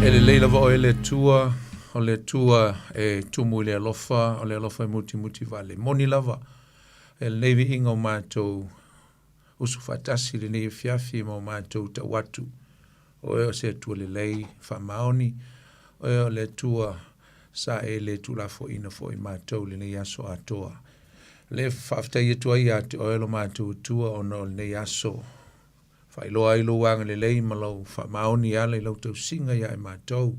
E lelei lava oe le Atua, o le Atua e tumu i le alofa, o le alofa e mutimuti vale. Moni lava, e lenei viiga o matou usu faatasi i lenei afiafi ma o matou tau atu. O oe o se Atua lelei, faamaoni, o oe o le Atua sa e le tuulafoaiina foi matou i lenei aso atoa. Le faafetai atu ai ia te oe lo matou Atua ona o lenei aso. Faailoa ai lou agalelei ma lau faamaoni e ala i lau tausiga ia i matou.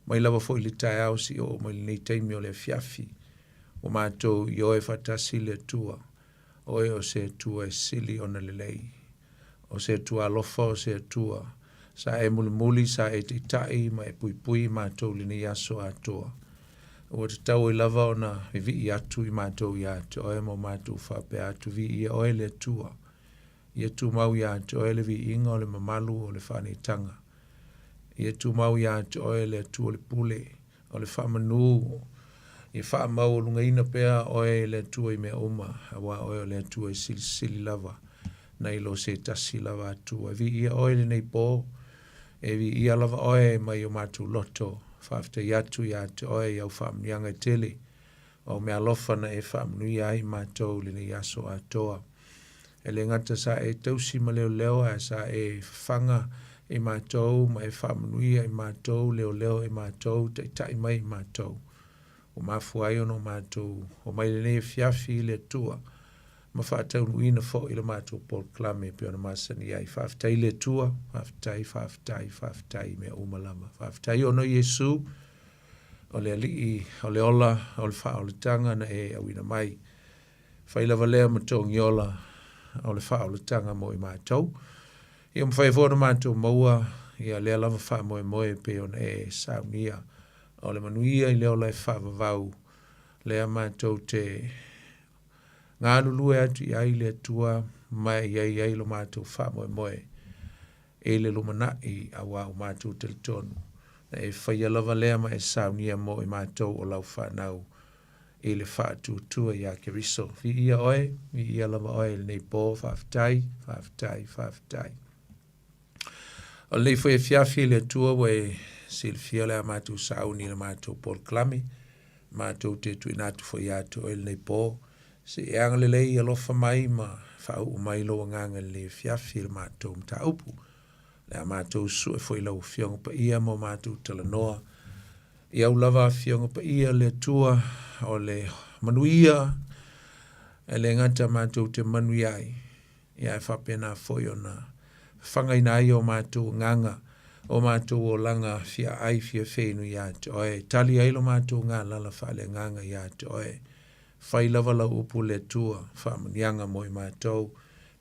Mai lava foi i le taeao seia oo mai lenei taimi o le afiafi, ua matou ioe faatasi le Atua, o oe o se Atua e sili ona lelei. O se Atua alofa, o se Atua sa e mulimuli, sa e taitai ma e puipui i matou i lenei aso atoa. Ua tatau ai lava ona vivii atu i matou ia te oe ma o matou faapea atu, Viia oe le Atua. Ia tumau ia te oe le viiga o le mamalu o le faaneetaga. Ia tumau ia te oe le Atua o le pule, o le faamanu. Ia faamaualugaina pea oe e le Atua i mea uma, auā oe o le Atua e silisili lava nai lo se tasi lava Atua. E viia oe i lenei pō, e viia lava oe mai o matou loto. Faafetai atu ia te oe i au faamanuiaga e tele, o au meaalofa na e faamanuia ai i matou i lenei aso atoa. E le gata sa e tausi ma leoleo ae sa e fafaga i matou ma e faamanuia i matou, leoleo i matou, taitai mai i matou. Ua mafua ai ona o matou omai lenei afiafi i le Atua ma faataunuuina foi le matou polokalame e pei ona masani ai. Faafetai i le Atua, faafetai, faafetai, faafetai i mea uma lava. Faafetai ona o Iesu, o le Alii, o le ola, o le faaolataga na e auina mai. Fai lava lea ma togiola o le faaolataga mo i matou. Ia mafai foi ona matou maua ia lea lava faamoemoe e pei ona e saunia. O le manuia i le ola e faavavau, lea matou te galulue atu i ai le Atua ma e i ai ai lo matou faamoemoe i le lumanai auā ua matou talitonu na e faia lava lea ma e saunia mo i matou o lau fanau i le faatuatua iā Keriso. Viia oe, viia lava oe i lenei pō, faafetai, faafetai, faafetai. O lenei foi afiafi le Atua ua e silafia o le a matou sauni i le matou polokalame, matou te tuuina atu foi ia te oe lenei pō, se i e agalelei alofa mai ma faauu mai lou agaga i lenei afiafi i le matou mataupu. O le a matou sue foi i lau Afioga Paia ma o matou talanoa I au lava Afioga Paia le Atua o le manuia e le gata matou te manuia ai, ia ae faapena foi ona fagaina ai o matou agaga, o matou olaga fia ai fia feinu ia te oe, tali ai lo matou galala faaleagaga ia te oe. Fai lava lau upu le Atua, faamanuiaga mo i matou.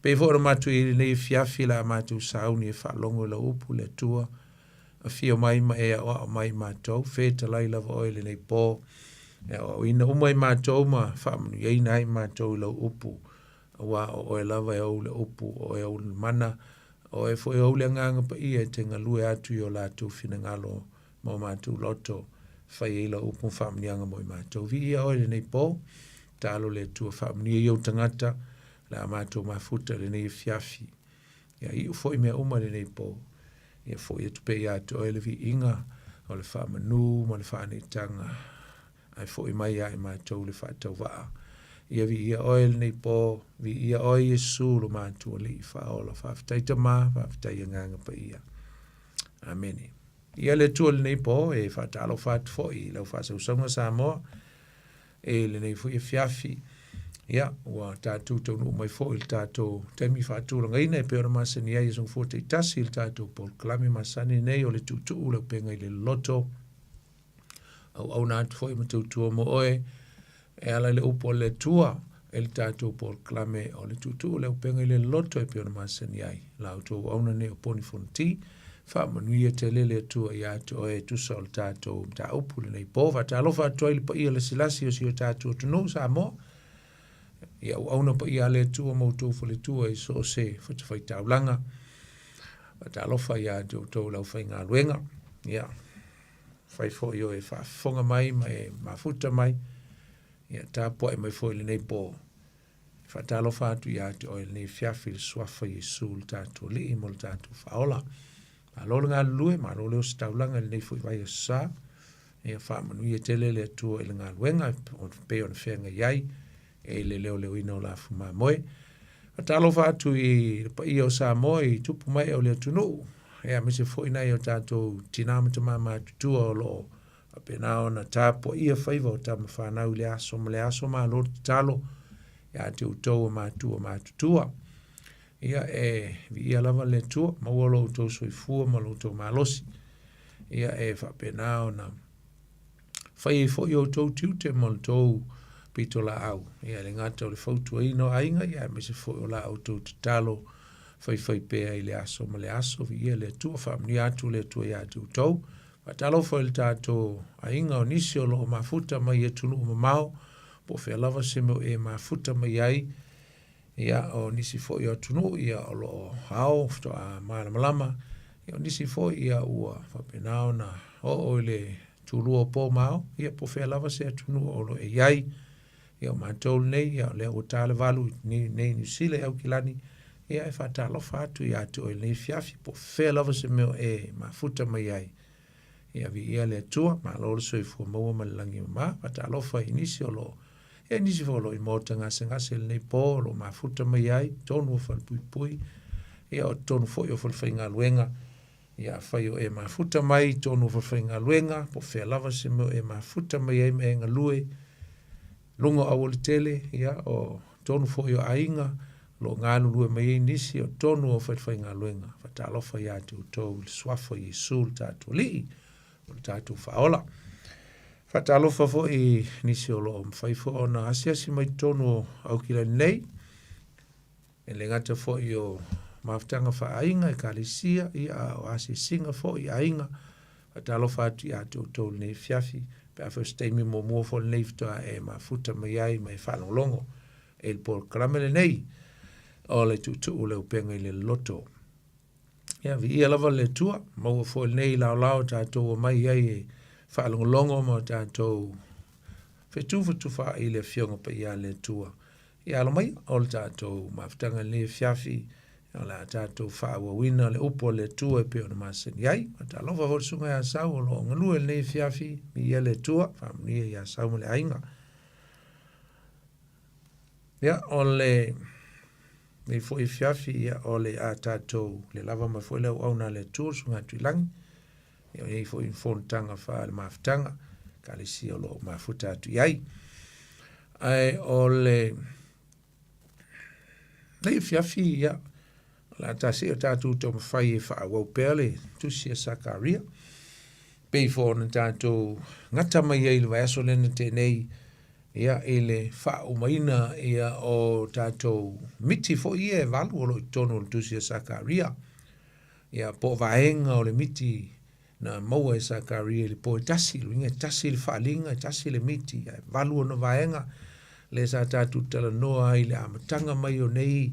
Pei foi ona matou i ai lenei afiafi le a matou sauni e faalogo i lau upu le Atua, Afio mai ma e aoao mai i matou, fetalai lava oe i lenei pō, e aoaoina uma i matou ma faamanuiaina ai matou i lau upu, auā o oe lava e ou le upu, o oe ou le mana, o oe foi e ou le Agaga Paia e te galue atu i o latou finagalo ma o matou loto, fai ai lau upu ma faamanuiaga mo i matou. Viia oe i lenei pō, tatalo le Atua faamanuia i ou tagata, o le a matou mafuta i lenei afiafi. Ia iu foi mea uma i lenei pō. Ia foi atu pea ia te oe le viiga o le faamanu ma le faaneetaga, ae foi mai ia i matou le faatauvaa. Ia viia oe i lenei pō, viia oe Iesu lo matou Alii Faaola. Faafetai Tama, faafetai Agaga Paia. Amene. Ia le Atua i lenei pō, e faatalofa atu foi i lau faasausauga Samoa. E lenei foi afiafi, ia, ua tatou taunuu mai foi i le tatou taimi faatulagaina e pei ona masani ai aso Gafua taitasi i le tatou polokalame masani nei o le tuutuu le upega i le loloto. Auauna atu foi ma tautua mo oe e ala i le upu a le Atua i le tatou polokalame o le tuutuu le upega i le loloto e pei ona masani ai. La outou auauna nei o Poni Fonoti, Faamanuia tele le Atua ia te oe e tusa o le tatou mataupu lenei pō. Faatalofa atu ai i le paia lasilasi o si o tatou atunuu Samoa. Ia auauna paia a le Atua ma outou faletua i so o se fatafaitaulaga. Faatalofa ia te outou le aufaigaluega. Ia, fai foi o e faafofoga mai ma e mafuta mai. Ia tapuai mai foi i lenei pō. E faatalofa atu ia te oe i lenei afiafi i le Suafa Iesu le tatou Alii mo le tatou Faaola. Malo le galulue, malo le ositaulaga i lenei foi vaiaso sa. Ia faamanuia tele le Atua i le galuega e pei ona feagai ai e le leoleoina o lafu mamoe. Faatalofa atu i le paia o Samoa i tupu mae o le atunuu, ia aemaise foi nai o tatou tinā ma tamā matutua o lo o faapena ona tapuaia faiva o tama fanau i le aso ma le aso. Malo le tatalo ia te outou o matua matutua. Ia e viia lava le Atua, maua lo outou soifua ma lo outou malosi. Ia e faapena ona fai ai foi outou tiute ma outou pitolaau. Ia e le gata o le fautuaina o aiga, ia aemaise foi o la outou tatalo faifai pea i le aso ma le aso. Viia le Atua, faamanuia atu le Atua ia te outou. Faatalofa i le tatou aiga o nisi o lo o mafuta mai i atunuu mamao, po o fea lava se mea o e mafuta mai ai. Ia, o nisi foi o atunuu, ia, o lo o ao faatoa malamalama, ia, o nisi foi, ia, ua faapena ona oo i le tulua o po ma ao, ia, po o fea lava se atunuu o lo o e i ai. Ia, o matou lenei, ia, o lea ua ta le valu i nei Niu Sila i Aukilani, ia, e faatalofa atu ia te oe i lenei afiafi, po o fea lava se mea o e mafuta mai ai. Ia, viia le Atua, malo le soifua maua ma le lagi e mama. Faatalofa i nisi o lo o E nisi foi o lo o i maota gasegase i lenei po o lo o mafuta mai ai totonu o falepuipui, ia o totonu foi o falefaigaluega. Ia afai o e mafuta mai i totonu o falefaigaluega, po o fea lava se mea o e mafuta mai ai ma e galue, luga o aualatele, ia o totonu foi o aiga o lo o galulue mai ai nisi o totonu o falefaigaluega. Faatalofa ia te outou i le suafa o Iesu le tatou Alii o le tatou Faaola. Faatalofa foi i nisi o lo o mafai foi ona asiasi mai totonu o Aukilani nei, e le gata foi o mafutaga faaaiga, ekalesia, ia a o asiasiga foi i aiga. Faatalofa atu ia te outou i lenei afiafi, pe afai o se taimi muamua foi lenei faatoa e mafuta mai ai ma e faalogologo i le polokalame lenei o le Tuutuu o le Upega i le Loto. Ia, viia lava le Atua, maua foi lenei laolao tatou omai ai e faalogologo ma tatou fetufatufaa'i i le Afioga Paia a le Atua. Ia alo mai o le tatou mafutaga i lenei afiafi, o le a tatou faaauauina le upu a le Atua e pei ona masani ai. Faatalofa foi i le Susuga ia Sau o lo o galue i lenei afiafi, viia le Atua, faamanuia ia Sau ma le aiga. Ia, o le Nei foi afiafi, ia, o le a tatou le lava mai foi le auauna a le Atua, le Susuga Tuilagi, ia, o i ai foi fonotaga faale-mafutaga, ekalesia o lo o mafuta atu i ai. Ae o le nei afiafi, ia, o le a tasi o tatou taumafai e faaauau pea le tusi a Sakaria, pei foi ona tatou gata mai ai i le vaiaso lea na tea nei, ia, i le faaumaina ia o tatou miti foi ia e valu o lo o i totonu o le tusi a Sakaria, ia, po o vaega o le miti na maua e Sakaria i le po e tasi, lona uiga e tasi le faaaliga, e tasi le miti, ae valu ona vaega, lea sa tatou talanoa ai i le amataga mai o nei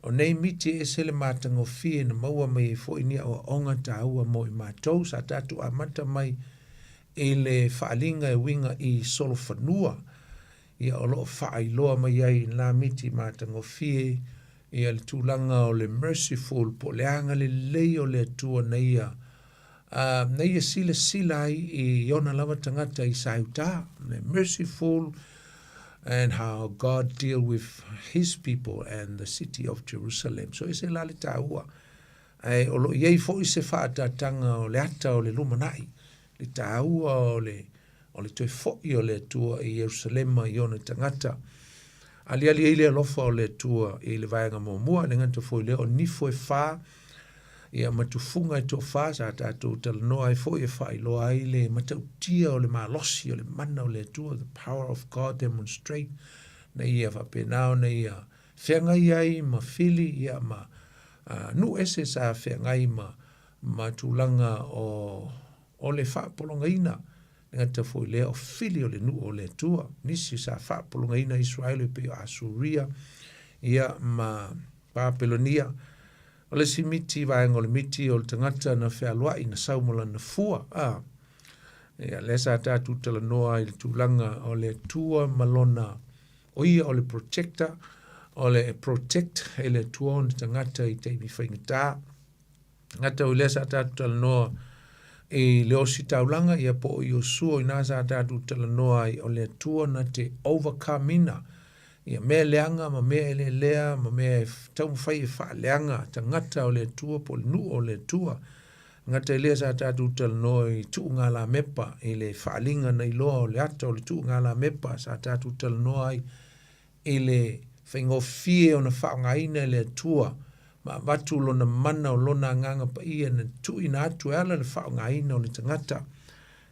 o nei miti e ese le matagofie na maua mai ai foi ni aoaoga taua mo i matou. Sa tatou amata mai i le faaaliga e uiga i solofanua, ia o lo o faailoa mai ai i lena miti matagofie ia le tulaga o le merciful po o le agalelei o le Atua na ia na ia silasila ai i ona lava tagata i Saiuta, the merciful and how God deal with his people and the city of Jerusalem. So ese la le taua. Ae o lo o i ai foi se faaataataga o le ata o le lumanai, le taua o le, o le toe foi o le Atua i Ierusalema i ona tagata. Aliali ai le alofa o le Atua i le vaega muamua, e le gata foi i lea o nifo e fa, ia ma tufuga e toafa, sa tatou talanoa ai foi e faailoa ai le matautia o le malosi o le mana o le Atua, the power of God demonstrate, na ia faapena ona ia feagai ai ma fili ia ma nuu ese sa feagai ma ma tulaga o o le faapologaina, e gata foi lea o fili o le nuu o le Atua, nisi sa faapologaina Israele e pei o Asuria ia ma Papelonia. O le isi miti, vaega o le miti o le tagata na fealuai na sau ma lana fua, a ia lea sa tatou talanoa ai i le tulaga o le Atua ma lona O ia o le protector, o le protect e le Atua ona tagata i taimi faigata. Gata o lea sa tatou talanoa i le ositaulaga, ia po o Iosua i ina sa tatou talanoa ai o le Atua na te overcome ina ia mea leaga ma mea eleelea ma mea e taumafai e faaleaga tagata o le Atua po o le nuu o le Atua. Gata i lea sa tatou talanoa i tuugalamepa i le faaaliga na iloa o le ata o le tuugalamepa sa tatou talanoa ai i le faigofie ona faaaogaina e le Atua ma avatu lona mana o lona agaga paia na tuuina atu e ala i le faaaogaina o le tagata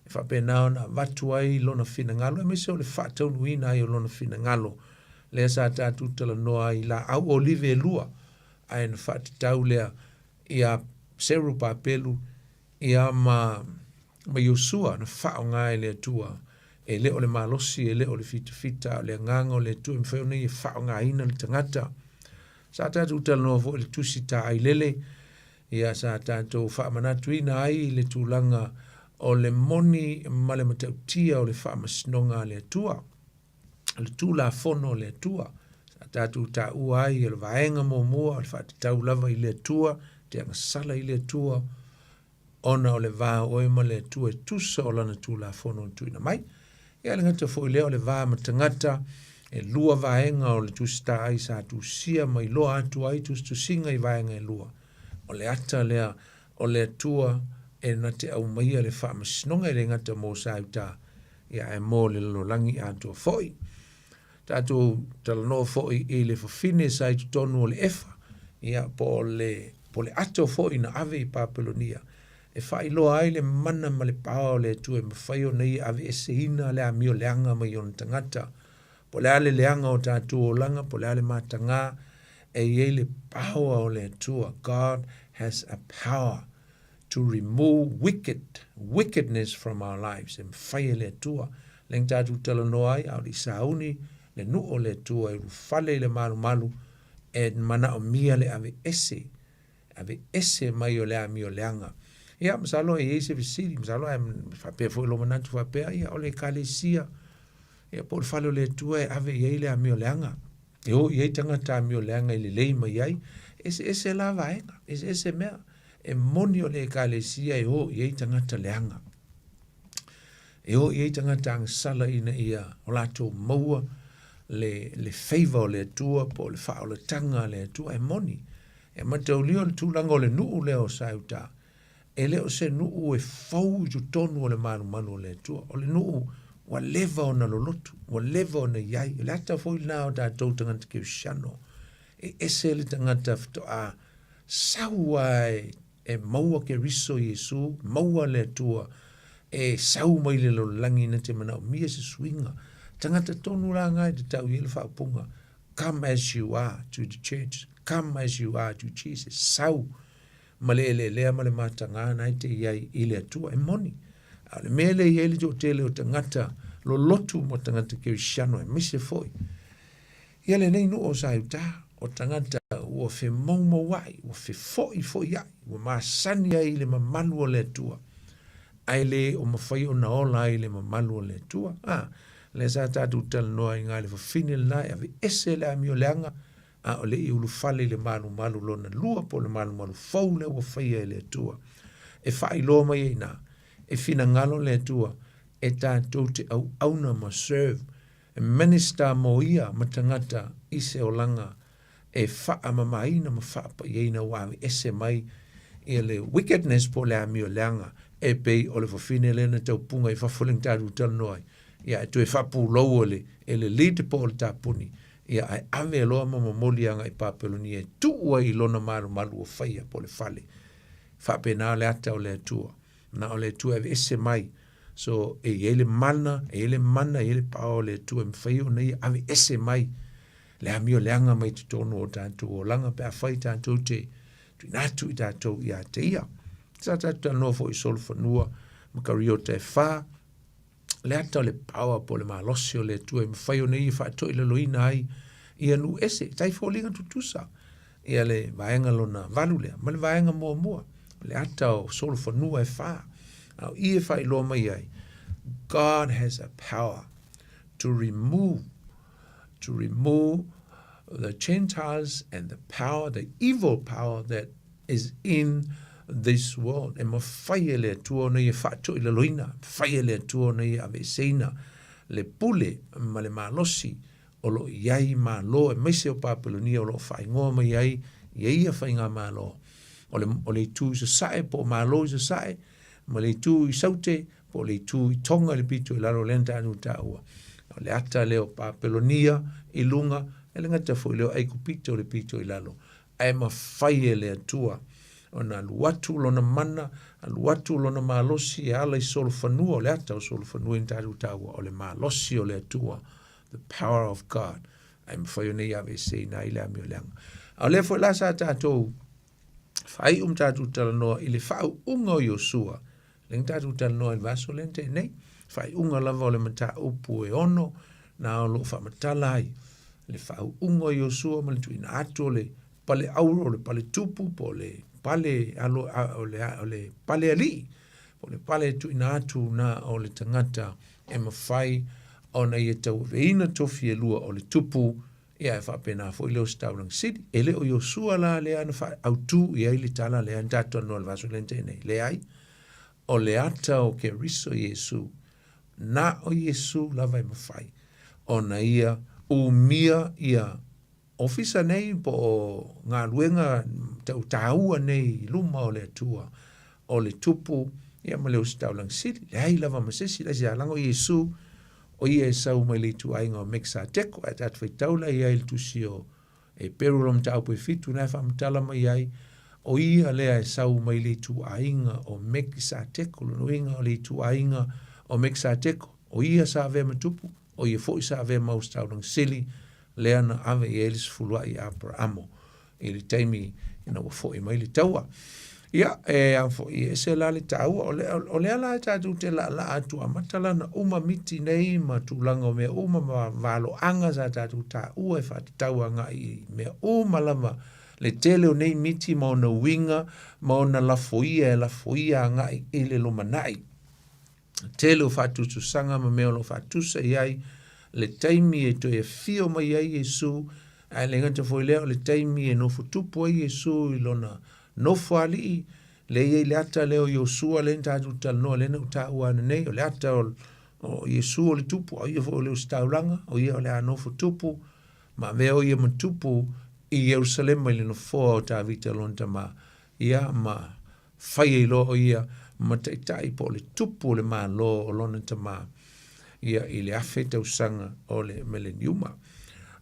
e faapena ona avatu ai lona finagalo aemaise o le faataunuuina ai o lona finagalo. Lea sa tatou talanoa ai i laau olive e lua, ae na faatatau lea ia Serubabelu ia ma ma Iosua na faaaoga e le Atua. E le o le malosi, e le o le fitafita, a o le agaga o le Atua e mafai ona ia faaaogaina le tagata. Sa tatou talanoa foi i le tusi taailele, ia sa tatou faamanatuina ai le tulaga o le moni ma le matautia o le faamasinoga a le Atua, o le Tulafono a le Atua. Sa tatou taua ai o le vaega muamua o le faatatau lava i le Atua, te agasala i le Atua, ona o le va o oe ma le Atua e tusa o lana Tulafono na tuuina mai. Ia le gata foi lea o le va ma tagata, e lua vaega o le Tusi Taai sa tusia ma iloa atu ai tusitusiga i vaega e lua. O le ata lea o le Atua e na te aumaia le faamasinoga e le gata mo Sautā, ia ae mo le lalolagi atoa foi. Tatou talanoa foi i le fafine sa i totonu o le efa, ia, po o le, po o le ato foi na ave i Papelonia, e faailoa ai le mana ma le paoa o le Atua e mafai ona ia aveeseina le amio leaga mai ona tagata. Po o le a le leaga o tatou olaga, po o le a le matagā, e i ai le paoa o le Atua. God has a power to remove wicked, wickedness from our lives. E mafai e le Atua. Lea na tatou talanoa ai, a o le i sauni le nuu o le Atua e ulufale i le malumalu, e manaomia le aveese, aveese mai o le amio leaga. Ia, masalo e i ai se fesili, masalo ae faapea foi lou manatu faapea, ia, o le Ekalesia, ia, po o le fale o le Atua e ave i ai le amio leaga. E o i ai tagata amio leaga e lelei mai ai. Eseese la vaega, eseese mea. E moni o le Ekalesia e o i ai tagata leaga. E o i ai tagata agasala ina ia o latou maua le, le favor o le Atua po o le faaolataga a le Atua. E moni. E mataulia o le tulaga o le nuu lea o Saeutā. E le o se nuu e fou i totonu o le malumalu o le Atua. O le nuu ua leva ona lolotu, ua leva ona i ai. O le ata foi lena o tatou tagata kerisiano. E ese le tagata faatoa sau lava e, e maua Keriso Iesu, maua le Atua, e sau mai le lalolagi na te manaomia se suiga. Tagata tonu la nga e tatau i ai le faaupuga, come as you are to the church, come as you are to Jesus. Sau ma le eleelea ma le matagā na e te i ai i le Atua. E moni. A o le mea lea e i ai le toatele o tagata lolotu ma tagata kerisiano aemaise foi ia lenei nuu o Saeutā, o tagata ua femoumoua'i, ua fefo'ifo'ia'i, ua masani ai i le mamalu o le Atua, ae le o mafai ona ola ai i le mamalu o le Atua. A, lea sa tatou talanoa ai i le fafine lena e aveese le amio leaga, a o le i ulufale i le malumalu lona lua po o le malumalu fou lea ua faia e le Atua. E faailoa mai ai i ina, e finagalo le Atua e tatou te auauna ma serve, e minister mo ia ma tagata i se olaga e faamamaina ma faapaiaina ua aveese mai ia le wickedness po o le amio leaga e pei o le fafine lea na taupuga i fafo lea na tatou talanoa ai, ia e toe faapulou e le, e le lid po o le tapuni, ia ae ave loa ma momoli agai i Papelonia e tuu ai i lona malumalu ua faia po o le fale. Faapena le ata o le Atua. Na o le Atua e aveese mai. So, e i ai le mana, e i ai le mana, e i ai le power o le Atua e mafai ona ia aveese mai le amio leaga mai totonu o tatou olaga pe afai tatou te tuuina atu i tatou ia te ia. Sa tatou talanoa foi i solofanua ma kariota e whā, le ata o le power po o le malosi o le Atua e mafai ona ia faatoilaloina ai ia nuu ese, tai foliga tutusa ia le vaega lona valu lea, ma le vaega muamua, le ata o solofanua e whā, a o i e faailoa mai ai, God has a power to remove, to remove the Gentiles and the power, the evil power that is in this world. E mafai e le Atua ona ia faatoilaloina, mafai e le Atua ona ia aveeseina le pule ma le malosi o lo o i ai Malo aemaise o Papelonia o lo o faaigoa mai ai ia ia faigamalo. O le, o le itu i sasae po o Malo i sasae, ma le itu i saute po o le itu i Tonga i le pito i lalo lea na tatou taua. O le ata lea o Papelonia i luga, e le gata foi lea o Aikupito i le pito i lalo. Ae mafai e le Atua ona alu atu lona mana, alu atu lona malosi e ala i solofanua, o le ata o solofanua i na tatou taua, o le malosi o le Atua, the power of God, ae mafai ona ia aveeseina ai le amio leaga. A o lea foi la sa tatou faaiu ma tatou talanoa i le faauuga o Iosua, lea na tatou talanoa i le vaiaso lea na tea nei, faaiuga lava o le mataupu e ono na o lo o faamatala ai le faauuga o Iosua ma le tuuina atu o le pale auro, o le pale tupu, po o le pale alo, o le, o le pale alii, po o le pale tuuina atu na o le tagata e mafai ona ia tauaveina tofi e lua o le tupu, ia e faapena foi le ositaulaga sili. E le o Iosua la lea na faaautu i ai le tala lea na tatou talanoa i le vaiaso lea na tea nei. Leai, o le ata o Keriso Iesu, na o Iesu lava e mafai ona ia umia ia ofisa nei po o galuega tau taua nei i luma o le Atua, o le tupu ia ma le ositaulaga sili. Leai lava ma se isi, leai se alaga o Iesu, o ia e sau mai le ituaiga o Mekisateko, ae tatou faitau la i ai i le tusi o Eperu o mataupu e fitu na e faamatala mai ai, o ia lea e sau mai le ituaiga o Mekisateko, lona uiga o le ituaiga o Mekisateko, o ia sa avea ma tupu, o ia foi sa avea ma ositaulaga sili, lea na ave i ai le sefuluai i Aperaamo i le taimi ina ua foi mai le taua. Ia, e a foi, e ese la le taua, o lea, o lea la e tatou te laalaa atu amata la na uma miti nei ma tulaga o mea uma ma valoaga sa tatou taua e faatatau agai i mea uma lava le tele o nei miti ma ona uiga ma ona lafoia e lafoia agai i le lumanai. Tele o faatusatusaga ma mea o lo o faatusa i ai le taimi e toe afio mai ai Iesu, ae le gata foi lea o le taimi e nofo tupu ai Iesu i lona nofo alii, lea e i ai le ata lea o Iosua lea na tatou talanoa lea na ou taua ananei, o le ata o, o Iesu o le tupu, a o ia foi o le ositaulaga, o ia o le a nofo tupu, ma avea o ia ma tupu i Ierusalema i le nofoa o Tavita lona tama, ia ma Fai ai loa o ia ma taitai po o le tupu o le Malo o lona tama ia i le 1000 tausaga o le meleniuma.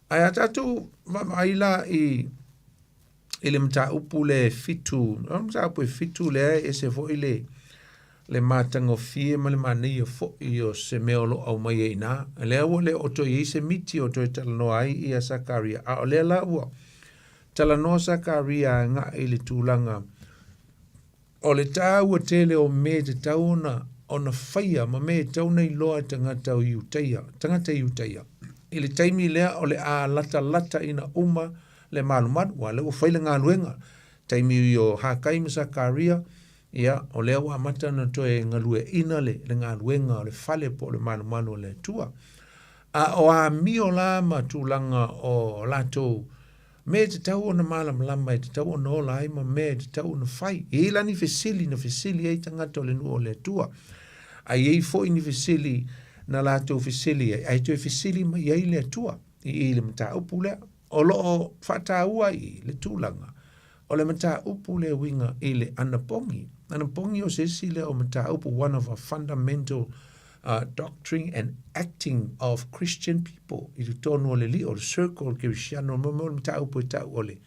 Ae a tatou vaavaai la i i le mataupu le fitu, o le mataupu e fitu lea e ese foi le le matagofie ma le manaia foi o se mea o lo o aumai ai i ina. Lea ua le o toe i ai se miti o toe talanoa ai ia Sakaria, a o lea la ua Talanoa Sakaria agai i le tulaga o le taua tele o mea e tatau ona ona faia ma mea e tatau ona iloa e tagata o Iutaia, tagata Iutaia. I le taimi lea o le a latalata ina uma le malumalu, aua o lea ua fai le galuega. Taimi o Hakai ma Sakaria, ia, o lea ua amata ona toe galueaiina le, le galuega o le fale po o le malumalu o le Atua. A o amio la ma tulaga o latou mea e tatau ona malamalama e tatau ona ola ai ma mea e tatau ona fai. E i ai la ni fesili na fesili ai tagata o le nuu o le Atua, a i ai foi ni fesili na latou fesili ai, ae toe fesili mai ai le Atua i i le mataupu lea. O lo o faataua i le tulaga o le mataupu le uiga i le anapogi. Anapogi o se isi lea o mataupu, one of a fundamental doctrine and acting of Christian people i totonu o le lio, o le circle o le Kerisiano, mo mo le mataupu e tau o le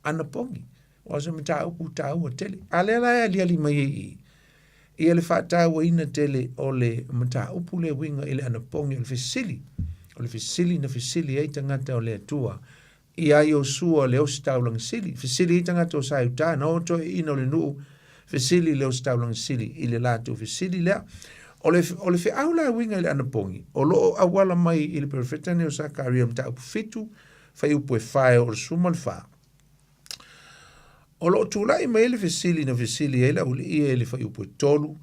anapogi. O se mataupu taua tele. A lea la e aliali mai ai i ia le faatauaina tele o le mataupu le uiga i le anapogi o le fesili. O le fesili na fesili ai tagata o le Atua Iā Iosua le ositaulaga sili, fesili ai tagata o Saiutā, na o toeaiina o le nuu, fesili le ositaulaga sili i le latou fesili lea. O le, o le feau la e uiga i le anapogi, o lo o auala mai i le perofeta nei o Sakaria mataupu fitu, fuaiupu e fa e oo i le 14. O lo o tulai mai ai le fesili na fesili ai le aualii ia i le fuaiupu e tolu,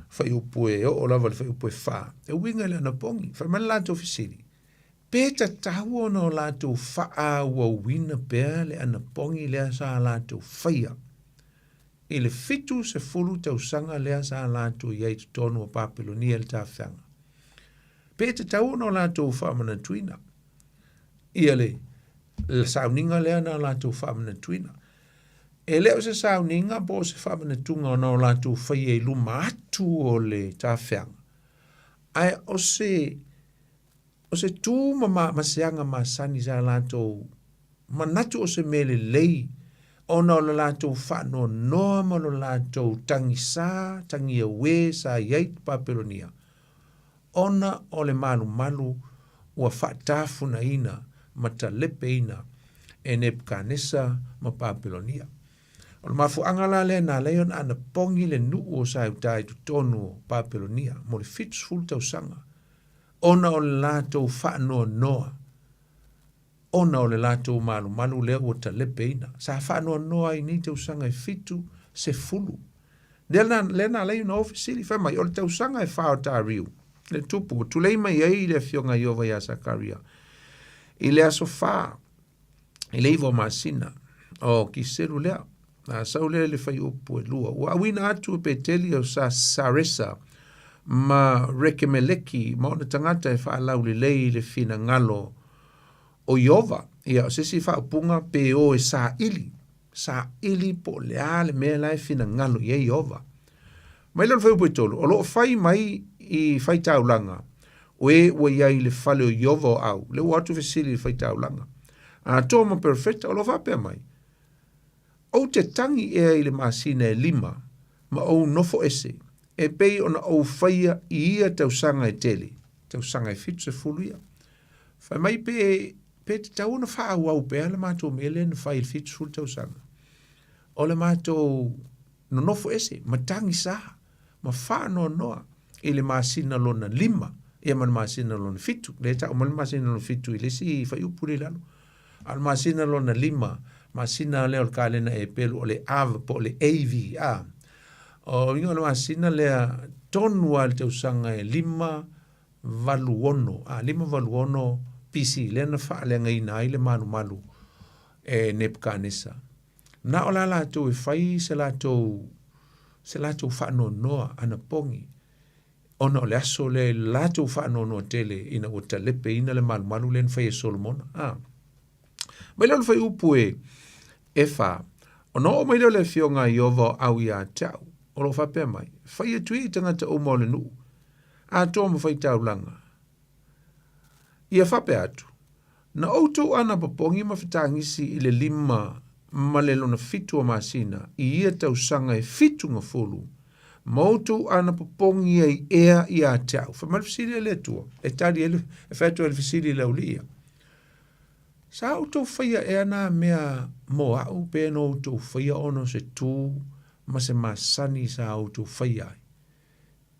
fuaiupu e oo lava i le fuaiupu e fa, e uiga i le anapogi. Fai mai le latou fesili, Pe tatau ona o latou faaauauina pea le anapogi lea sa latou faia. i le 70 tausaga lea sa latou i ai i totonu o Papelonia i le tafeaga. Pe tatau ona o latou faamanatuina ia le sauniga lea na latou faamanatuina. E le o se sauniga po o se faamanatuga ona o latou faia i luma atu o le tafeaga, ae o se o se tu ma, ma se aga masani sa latou manatu o se mea lelei ona o le latou faanoanoa ma lo latou tagisa, tagiauē sa i ai i Papelonia, ona o le malumalu ua faatafunaina ma talepeina e Nepukanesa ma Papelonia. O le mafuaaga la lea na ala ai ona anapogi le nuu o Saeuta i totonu o Papelonia mo le 70 tausaga, ona o le latou faanoanoa, ona o le latou malumalu lea ua talepeina. Sa faanoanoa ai i nei tausaga e 70. Lea na, lea na ala ai ona o fesili, fai mai, o le tausaga e fa o Tariu, le tupu, ua tulei mai ai le afioga a Ieova ia Sakaria, i le aso fa, i le 9 o masina, o Kiselu lea, a sau lea i le fuaiupu e 2. Ua auina atu e Peteli o sa Saresa ma Rekemeleki ma ona tagata e faalaulelei i le finagalo o Ieova. Ia, o se isi faaupuga pe o e saili, saili po o le a le mea la e finagalo i ai Ieova. Mai lea o le fuaiupu e 3, o lo o fai mai i faitaulaga, o e ua i ai i le fale o Ieova o au, lea ua atu fesili i le faitaulaga. Atoa ma perofeta, o lo o faapea mai, Ou te tagi ea i le masina e 5 ma ou nofo ese, e pei ona ou faia i ia tausaga e tele, tausaga e 70 ia. Fai mai pe, pe tatau ona faaauau pea le matou mea lea na fai i le 70 tausaga. O le matou nonofo ese, ma tagisa, ma faanoanoa i le masina lona 5, ia ma le masina lona 7. Lea e tau mai le masina lona 7 i le isi fuaiupu lea i lalo. A o le masina lona 5, masina lea o le kalena Epelu o le Av po o le AV, a. O uiga o le masina lea tonu lava i le tausaga e 5 86, a, 586 BC, lea na faaleagaina ai le malumalu e Nepukanesa. Na o la latou e fai se latou se latou faanoanoa anapogi ona o le aso lea i le latou faanoanoa tele ina ua talepeina le malumalu lea na fai e Solomona. A. Mai lea o le fuaiupu e, e fa, ona oo mai lea o le afioga a Ieova o au ia te au, o lo o faapea mai, fai atu ia i tagata uma o le nuu, atoa ma faitaulaga. Ia faapea atu, Na outou anapopogi ma fetagisi i le 5 ma le lona 7 o masina i ia tausaga e 70, ma outou anapopogi ai ea ia te au. Fai mai le fesili a le Atua, e tali ai le, e fai atu ai le fesili i le aualii ia. Sa outou faia ea nā mea mo au pe na outou faia ona o se tū ma se masani sa outou faia ai?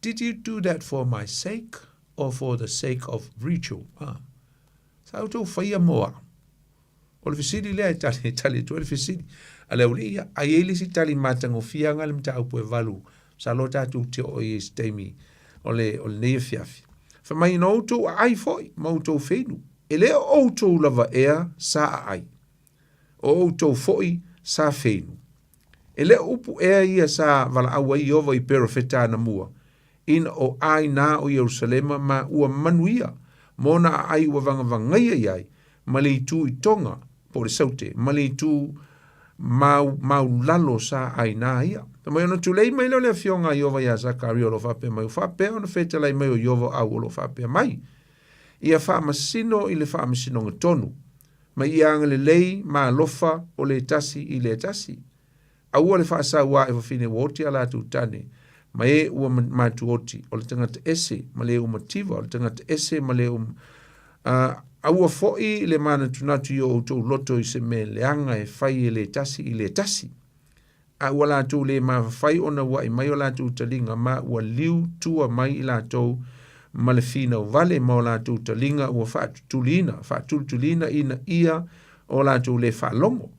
Did you do that for my sake or for the sake of ritual? Ah. Sa outou faia mo au. O le fesili lea e tali, e tali atu ai le fesili. A le aualii ia, a i ai le isi tali matagofie aga le mataupu e 8, masalo tatou te oo i ai i se taimi o le, o lenei afiafi. Fai mai, na outou aai foi ma outou feinu, e le o outou lava ea sa aai, o outou foi sa feinu. E le o upu ea ia sa valaau ai Ieova i perofeta anamua, ina o ʻāina o Ierusalema ma ua manuia ma ona aai ua vagavagaia i ai ma le itu i toga, po o le saute, ma le itu mau, maulalo sa ʻāina ia. Fai mai ona tulei mai lea o le afioga a Ieova iā Sakaria o lo o faapea mai, ua faapea ona fetalai mai o Ieova o au o lo o faapea mai, Ia faamasino i le faamasinoga tonu, ma ia agalelei ma alofa o le tasi i le tasi. Aua le faasauā i fafine ua oti a latou tane, ma e ua matuoti, o le tagata ese ma le ua mativa, o le tagata ese ma le ua a, aua foi le manatunatu i o outou loto i se mea leaga e fai e le tasi i le tasi. A ua latou le mafafai ona uaʻi mai o latou taliga ma ua liu tua mai i latou ma le finau vale ma o latou taliga ua faatutuliina, faatulituliina ina ia o latou le faalogo.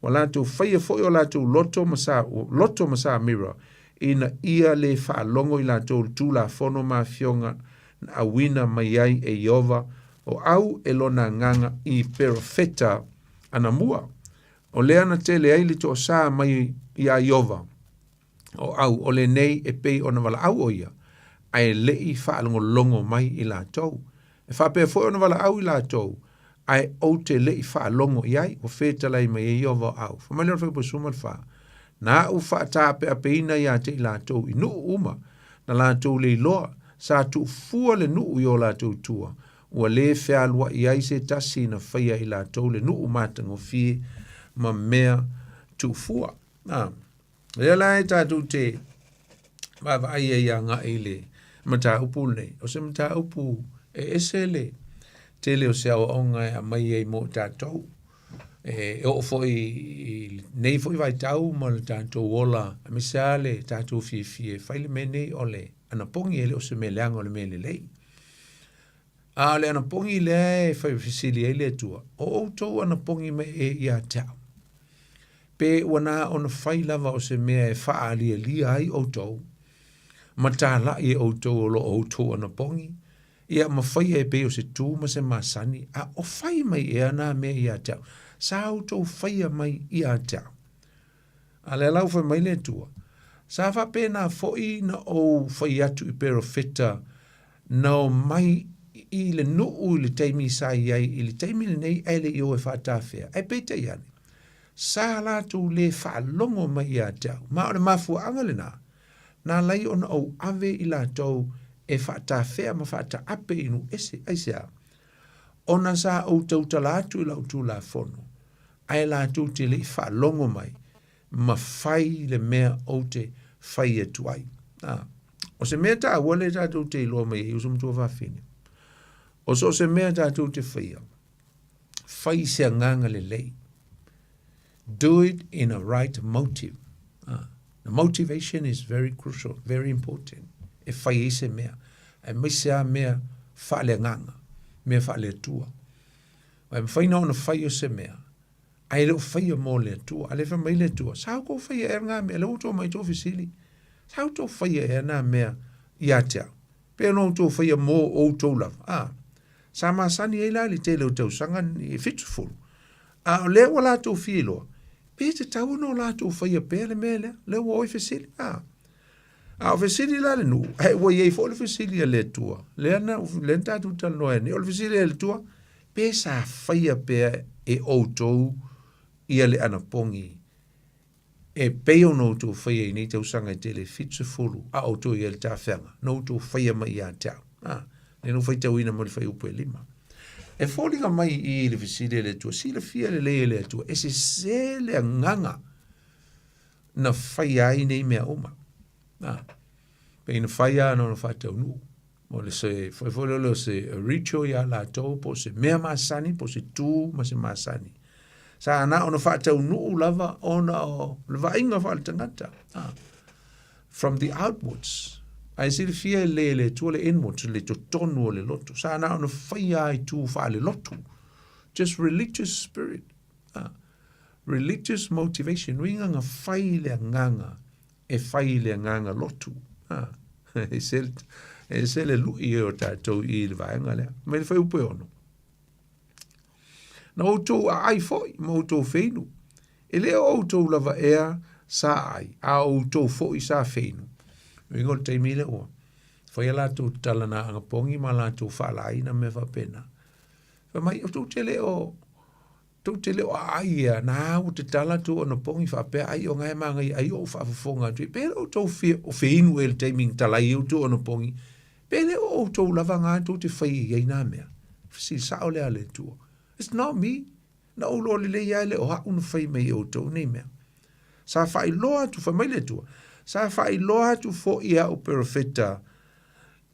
Ua latou faia foi o latou loto ma sa, loto ma samira ina ia le faalogo i latou le tulafono ma afioga na auina mai ai e Ieova o au e lona agaga i perofeta anamua. O lea na tele ai le toasā mai iā Ieova. o au, o lenei e pei ona valaau ʻo ia, a e le i faalogologo mai i latou. E faapea foi ona valaau i latou, ae ou te le i faalogo i ai, ua fetalai mai ai Ieova o au. Fai mai lea o le fuaiupu 14, Na aʻu faataapeapeina ia te i latou i nuu uma, na latou le iloa, sa tuufua le nuu i o latou tua, ua lē fealuaʻi ai se tasi na faia i latou le nuu matagofie ma mea tuufua. A, lea la e tatou te vaavaai ai agai i le mataupu lenei. O se mataupu e ese le tele o se aoaoga e aumai ai mo tatou. E oo foi i nei foi vaitau ma le tatou ola, aemaise lava le tatou fiafia e fai le mea nei o le anapogi e le o se mea leaga o le mea lelei. A o le anapogi lea e fai fesili ai le Atua, o outou anapogi mai ea ia te au? Pe ua na ona fai lava o se mea e faaalialia ai outou, ma talai e outou o lo o outou anapogi, ia ma faia e pei o se tu ma se masani, a o fai mai ea nā mea ia te au? Sa outou faia mai ia te au. A lea la ua fai mai le Atua, sa faapena foi na ou fai atu i perofeta na omai i le nuu i le taimi sa i ai i le taimi lenei ae le i o e faatafea. Ae peitai ane, sa latou lē faalogo mai ia te au, ma o le mafuaaga lenā, na ala ai ona ou ave i latou e faatafea ma faataape i nuu ese. Aisea? Ona sa ou tautala atu i lau Tulafono, ae latou te le i faalogo mai, ma fai le mea ou te fai atu ai. A, o se mea taua lea tatou te iloa mai ai uso matua fafine. O so o se mea tatou te faia, fai i se agaga lelei. Do it in a right motive. Ah, the motivation is very crucial, very important. E fai ai se mea. Aemaise lava mea faaleagaga, mea faale-Atua. Aua e mafai na ona fai o se mea, ae le o faia mo le Atua. A lea fai mai le Atua, sa outou faia ea lena mea, lea ua outou omai outou fesili, sa outou faia ea na mea ia te au? Pe na outou faia mo outou lava? A, sa masani ai la i le tele o tausaga e 70. A o lea ua latou fia iloa, pe tatau ona o latou faia pea le mea lea, lea ua o i fesili. A, a o fesili la le nuu, ae ua i ai foi le fesili a le Atua, lea na, lea na tatou talanoa ai nei, o le fesili a le Atua, pe sa faia pea e outou ia le anapogi e pei ona outou faia i nei tausaga e tele e 70 a outou i ai le tafeaga na outou faia mai ia te au. A, lea na ou faitauina mai le fuaiupu e 5. E foliga mai i i le fesili a le Atua, silafia lelei e le Atua, e sesē le agaga na faia ai nei mea uma. A, pei na fai lava na ona faataunuu. O le se fai foi lele o se ritual iā latou po o se mea masani po o se tu ma se masani. Sa na ona faataunuu lava ona o le vaaiga faaletagata. Ah. From the outwards. Ae silafia e lelei e le Atua le inwards, le totonu o le loto. Sa na ona faia i tu faalelotu. Just religious spirit. Ah. Religious motivation. Uiga na fai le agaga e fai i le agaga lotu. Ha. E se, e se le lui e o tatou i le vaega lea. Mai le fuaiupu e 6. Na outou aai foi ma outou feinu. E le o outou lava ea sa aai, a o outou foi sa feinu. Uiga o le taimi lea ua fai a latou tala na anapogi ma latou faalaina mea faapena. Fai mai, outou te le o Tou te le o aai ea, na ua tatala tou anapogi faapea ai o nga e magaia ai ou faafofoga atu ai. Pe le o outou fia o feinu ea i le taimi na talai ai outou anapogi, pe le o outou lava nga tou te fai i ai na mea. Fesili sao lea a le Atua. It's not me. Na ou iloa lelei lava e le o a'u na fai mai e outou nei mea. Sa faailoa atu, fai mai le Atua, sa faailoa atu foi e a'u perofeta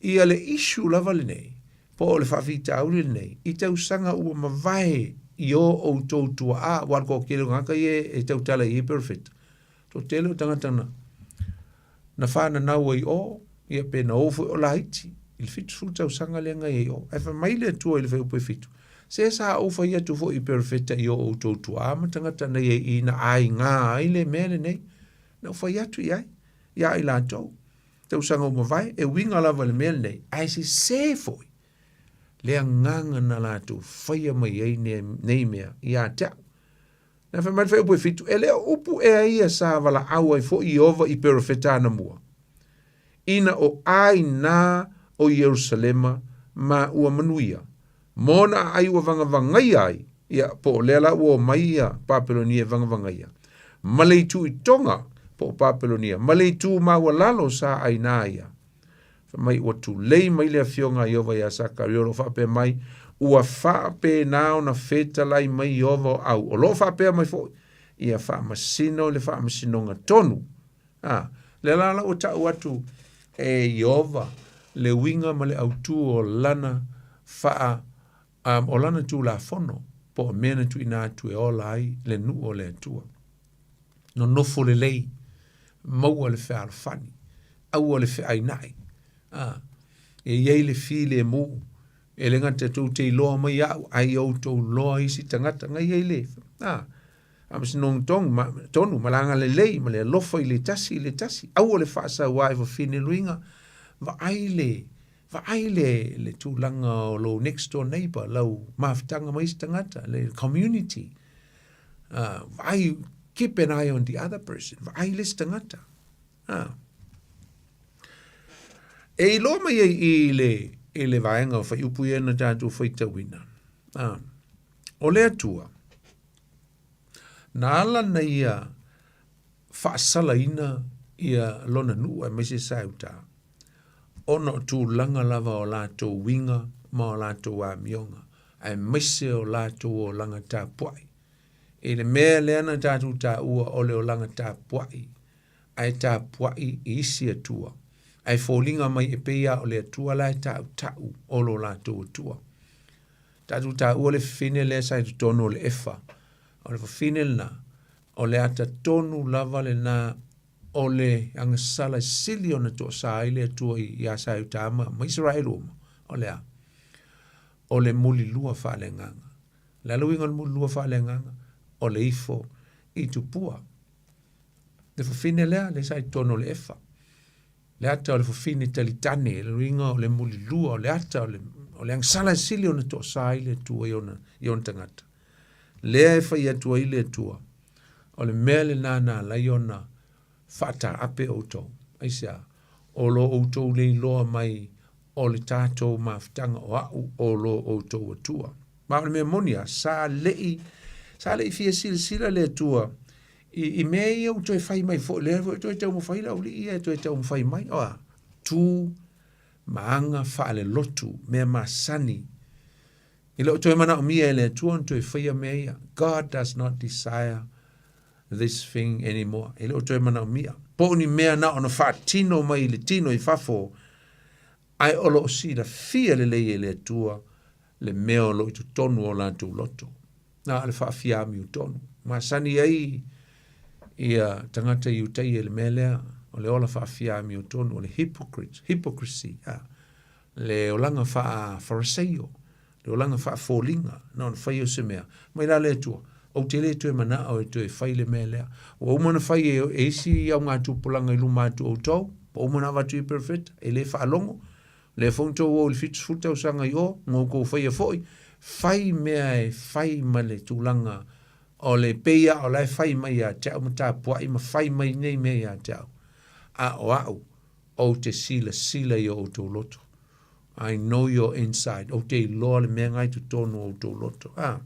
ia le issue lava lenei, po o le faafitauli lenei, i tausaga ua mavae i o outou tuaa, aua o le toatele o tagata ia e tautala i ai perofeta, toatele o tagata na, na fananau ai o, ia pe na o foi o laiti, i le 70 tausaga lea na i ai o. Ae fai mai le Atua i le fuaiupu e 7, se sa ou fai atu foi i perofeta i o outou tuaa ma tagata na i ai i na aiga ai le mea lenei, na ou fai atu i ai, ia i latou. Tausaga ua mavae, e uiga lava i le mea lenei, ae sesē foi le agaga na latou faia mai ai nei mea ia te au. Na fai mai le fuaiupu e fitu, e le o upu ea ia sa valaau ai foi Ieova i perofeta anamua, ina o ainá o Ierusalema ma ua manuia, ma ona aai ua vagavagaia ai, ia, po o lea la ua omai ia Papelonia e vagavagaia, ma le itu i toga, po o Papelonia, ma le itu maualalo sa ainá ia. Fai mai ua tulei mai le afioga a Ieova iā Sakaria o lo o faapea mai, Ua faapena ona fetalai mai Ieova o au, o lo o faapea mai foi, ia faamasino i le faamasinoga tonu. A, lea la la ua tau atu e Ieova le uiga ma le autū o lana faa, um, o lana tulafono, po o mea na tuuina atu e ola ai le nuu o le Atua. Nonofo lelei, maua le fealofani, aua le feaina'i, a, e i ai le filemu, e le gata tou te iloa mai au, ae ia outou loa isi tagata, na i ai le, a, faamasinoga tonu, ma, tonu, ma le agalelei, ma le alofa i le tasi i le tasi, aua le faasauā i fafine luiga, vaai le, vaai le, le tulaga o lou next door neighbor, lau mafutaga ma isi tagata, le community, vaai, keep an eye on the other person, vaai le isi tagata. E iloa mai ai i le, i le vaega o fuaiupu ia na tatou faitauina. O le Atua, na ala na ia faasalaina ia lona nuu aemaise sa i uta, ona o tulaga lava o latou uiga ma o latou amioga, aemaise o latou olaga tapuai. I le mea lea na tatou taua o le olaga tapuai, ae tapuai i isi Atua, ae foliga mai e pei lava o le Atua la e tautau o lo latou Atua. Tatou taua le fafine lea sa i totonu o le efa. O le fafine lena, o le ata tonu lava lena o le agasala e sili ona toasā ai le Atua iā Saiuta ma Isaraelu uma, o le a? O le mulilua faaleagaga. O le a le uiga o le mulilua faaleagaga? O le ifo i tupua. Le fafine lea, lea sa i totonu o le efa. Le ata o le fafine talitane, le uiga o le mulilua, o le ata o le, o le agasala e sili ona toasā ai le Atua i ona, i ona tagata. Lea e fai atu ai le Atua, o le mea lena na ala ai ona faataape outou. Aisea? O lo outou le iloa mai o le tatou mafutaga o au o lo outou Atua. Ma o le mea moni lava, sa le'i, sa le'i fia silasila le Atua i, i mea ia ua toe fai mai foi, lea foi toe taumafai le aualii ia e toe taumafai mai. O a? Tu ma aga faalelotu, mea masani. E le o toe manaomia e le Atua ona toe faia mea ia. God does not desire this thing anymore. E le o toe manaomia. Po o ni mea na ona faatino mai i le tino i fafo, ae o lo o silafia lelei e le Atua le mea o lo o i totonu o latou loto. Na o le faafiamiu tonu. Masani ai ia tagata Iutaia i le mea lea, o le ola faafiamiu tonu, o le hypocrite, hypocrisy, a. Le olaga faa-Fariseio, le olaga faafoliga, na ona fai o se mea. Mai la le Atua, ou te le toe manao e toe fai le mea lea. Ua uma ona fai e, e isi augatupulaga i luma atu o outou, ua uma ona avatu i perofeta, e le faalogo. Lea foi na outou o i le 70 tausaga i o, na outou faia foi, fai mea e fai ma le tulaga o le pei lava o la e fai mai ia te au ma tapuai ma fai mai nei mea ia te au. A o au, Ou te silasila i o outou loto. I know your inside. Ou te iloa le mea nga i totonu o outou loto. A.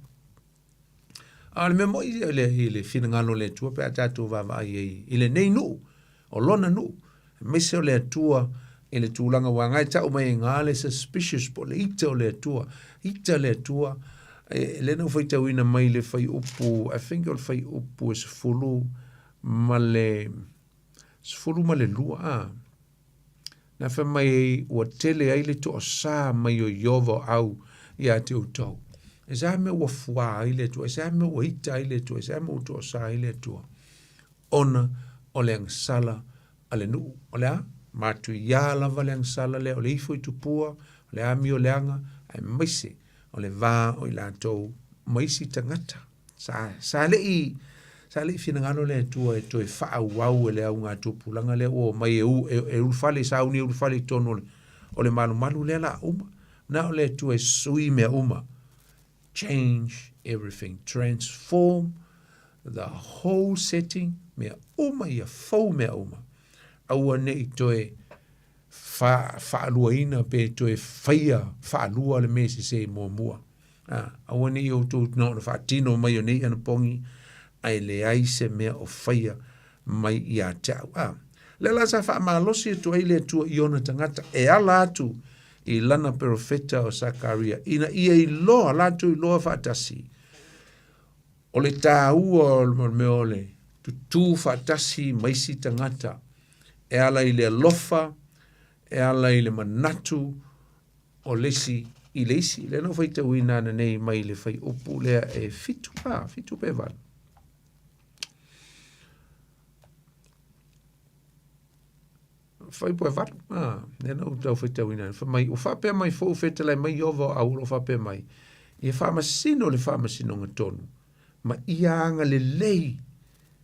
A o le mea moi i le, i le finagalo o le Atua pe a tatou vaavaai ai i lenei nuu, o lona nuu, aemaise o le Atua i le tulaga ua agai tau mai ai ngā le suspicious po o le ita o le Atua. Ita le Atua, e, lea na ou faitauina mai le fuaiupu, I think o le fuaiupu e 10 ma le 12, a. Na fai mai ai, ua tele ai le toasā mai o Ieova o au iā te outou. E se aha mea ua fuā ai le Atua, e se aha mea ua ita ai le Atua, e se aha mea ua toasā ai le Atua, ona o le agasala a le nuu. O le a? Matuiā lava le agasala lea, o le ifo i tupua, o le amio leaga, aemaise o le va o i latou ma isi tagata. Sa, sa le'i, sa le'i finagalo le Atua e toe faaauau e le augatupulaga lea ua omai e, u, e, e ulufale, sauni e ulufale i totonu o le, o le malumalu lea la uma. Na o le Atua e sui mea uma. Change everything. Transform The whole setting, mea uma ia fou mea uma. Aua ne i toe fa, faaluaina pe toe faia faalua le mea sese i muamua. A, aua ne i outou na ona faatino mai o nei anapogi, ae leai se mea o faia mai ia te au. A, lea la sa faamalosi atu ai le Atua i ona tagata e ala atu i lana perofeta o Sakaria, ina ia iloa, latou iloa faatasi, o le tāua o le mea o le tutū faatasi ma isi tagata e ala i le alofa, e ala i le manatu o le isi i le isi. Lea na ou faitauina ananei mai le fuaiupu lea e 7, a, 7 pe 8. Fuaiupu e 8, a, lea na ou tau faitauina. Fai mai, ua faapea mai foi ua fetalai mai Ieova o au o lo o faapea mai, ia faamasino le faamasinoga tonu, ma ia agalelei,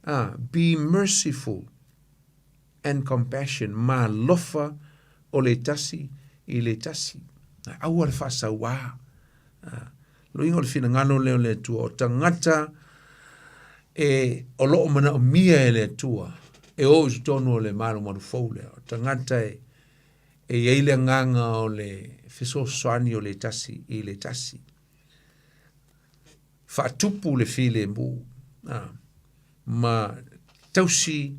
a, be merciful and compassion, ma alofa o le tasi i le tasi. Aua le faasauā. Loiga o le finagalo lea o le Atua, o tagata e o loo manaomia e le Atua e o i totonu o le malumalu fou lea. O tagata e e i ai le agaga o le fesoasoani o le tasi i le tasi. Faatupu le filemu ma tausi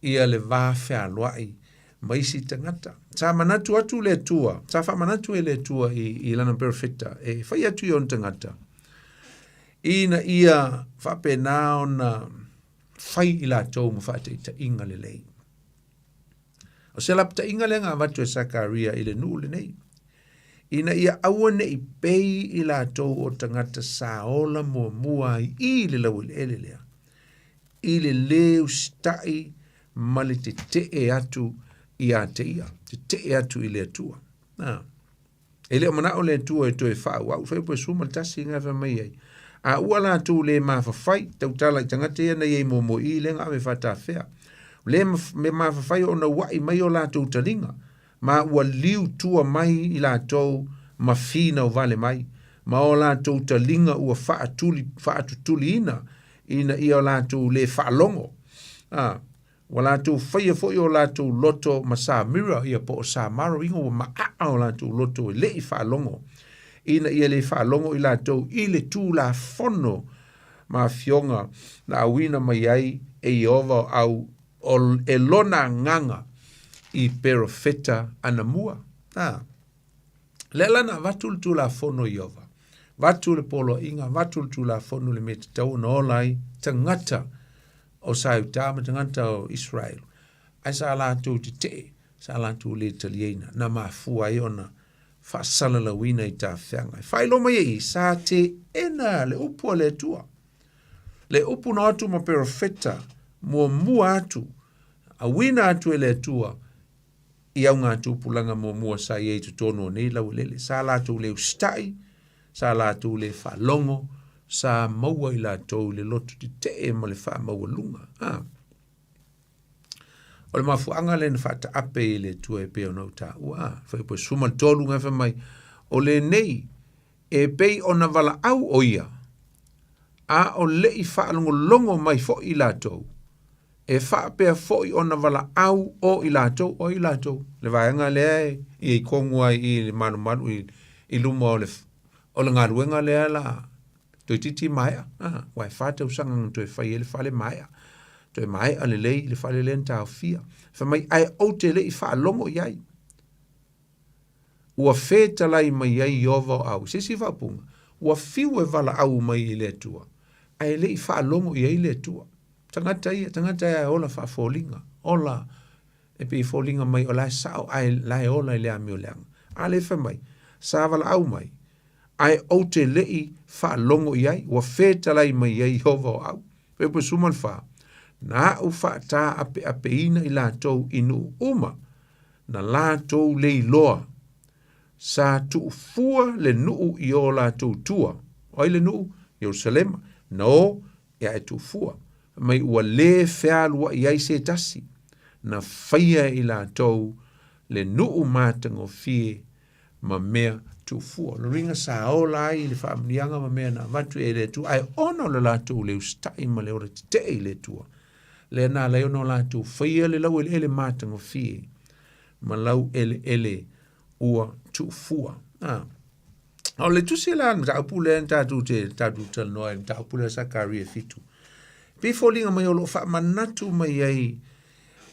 ia le va fealoai ma isi tagata. Sa manatu atu le Atua, sa faamanatu e le Atua i, i lana perofeta e fai atu i ona tagata, ina ia faapena ona fai i latou ma faataitaiga lelei. O se lapataiga lea na avatu e Sakaria i le nuu lenei, ina ia aua ne i pei i latou o tagata sa ola muamua ai i le laueleele lea, i le lē usitai ma le tetee atu ia te ia, tetee atu i le Atua. Na. E le o manao le Atua e toe faaauau, fuaiupu e 11 nga fai mai ai. A ua latou le mafafai, tautala i tagata ia na i ai muamua i lea na ave faatafea. Le me mafafai ona ua'i mai o latou taliga, ma ua liu tua mai i latou ma finau vale mai, ma o latou taliga ua faatuli, faatutuliina ina ia o latou le faalogo. A, ua latou faia foi o latou loto ma Samira, ia po o Samara, uiga ua maaa o latou loto e le i faalogo, ina ia le faalogo i latou i le Tulafono ma afioga na auina mai ai e Ieova o au o, e lona agaga i perofeta anamua. A, lea la na avatu le Tulafono i Ieova, avatu le poloaiga, avatu le Tulafono i le mea e tatau ona ola ai tagata o Saiuta ma tagata o Israel, ae sa latou tetee, sa latou le taliaina, na mafua ai ona faasalalauina i tafeaga. E faailoa mai ai, sa teena le upu a le Atua. Le upu na o atu ma perofeta muamua atu, auina atu e le Atua i augatupulaga muamua sa i ai i totonu o nei laueleele. Sa latou le usitai, sa latou le faalogo, sa maua i latou i le loto tetee ma le faamaualuga. Ah. O le mafuaaga lea na faataape i le Atua e pei ona ou taua. Ah, fuaiupu e 13 nga fai mai, o lenei e pei ona valaau o ia, a o le i faalogologo mai foi i latou, e faapea foi ona valaau o i latou, o i latou. Le vaega lea e i ai tonu ai i le malumalu i, i luma o le, o le galuega lea la toeitiiti maea, ah, aua e fa tausaga na toe fai ai le fale maea. Toe maea lelei le fale lea na taofia. Fai mai, ae ou te le i faalogo i ai. Ua fetalai mai ai Ieova o au. Se isi faaupuga, ua fiu e valaau mai i le Atua, ae le i faalogo i ai le Atua. Tagata ia, tagata e ola faafoliga, ola e pei e foliga mai o la e sao ae la e ola i le amio leaga. A lea fai mai, sa valaau mai, ae ou te le i faalogo i ai, ua fetalai mai ai Ieova o au. Fuaiupu 14, na aʻu faataapeapeina i latou i nuu uma, na latou le iloa. Sa tuufua le nuu i o latou tua. O ai le nuu? Ierusalema. Na o e ae tuufua. Fai mai ua le fealuai ai se tasi. Na faia e i latou le nuu matagofie. ma mea tuufua. O le uiga sa ola ai i le faamanuiaga ma mea na avatu e le Atua, ae ona o le latou le usitai ma le ola tetee i le Atua, lea na ala ai ona o latou faia le laueleele matagofie ma laueleele ua tuufua. Ah. O le tusi la le mataupu lea na tatou te tatou talanoa ai, le mataupu lea Sakaria 7. Pei foliga mai o lo o faamanatu mai ai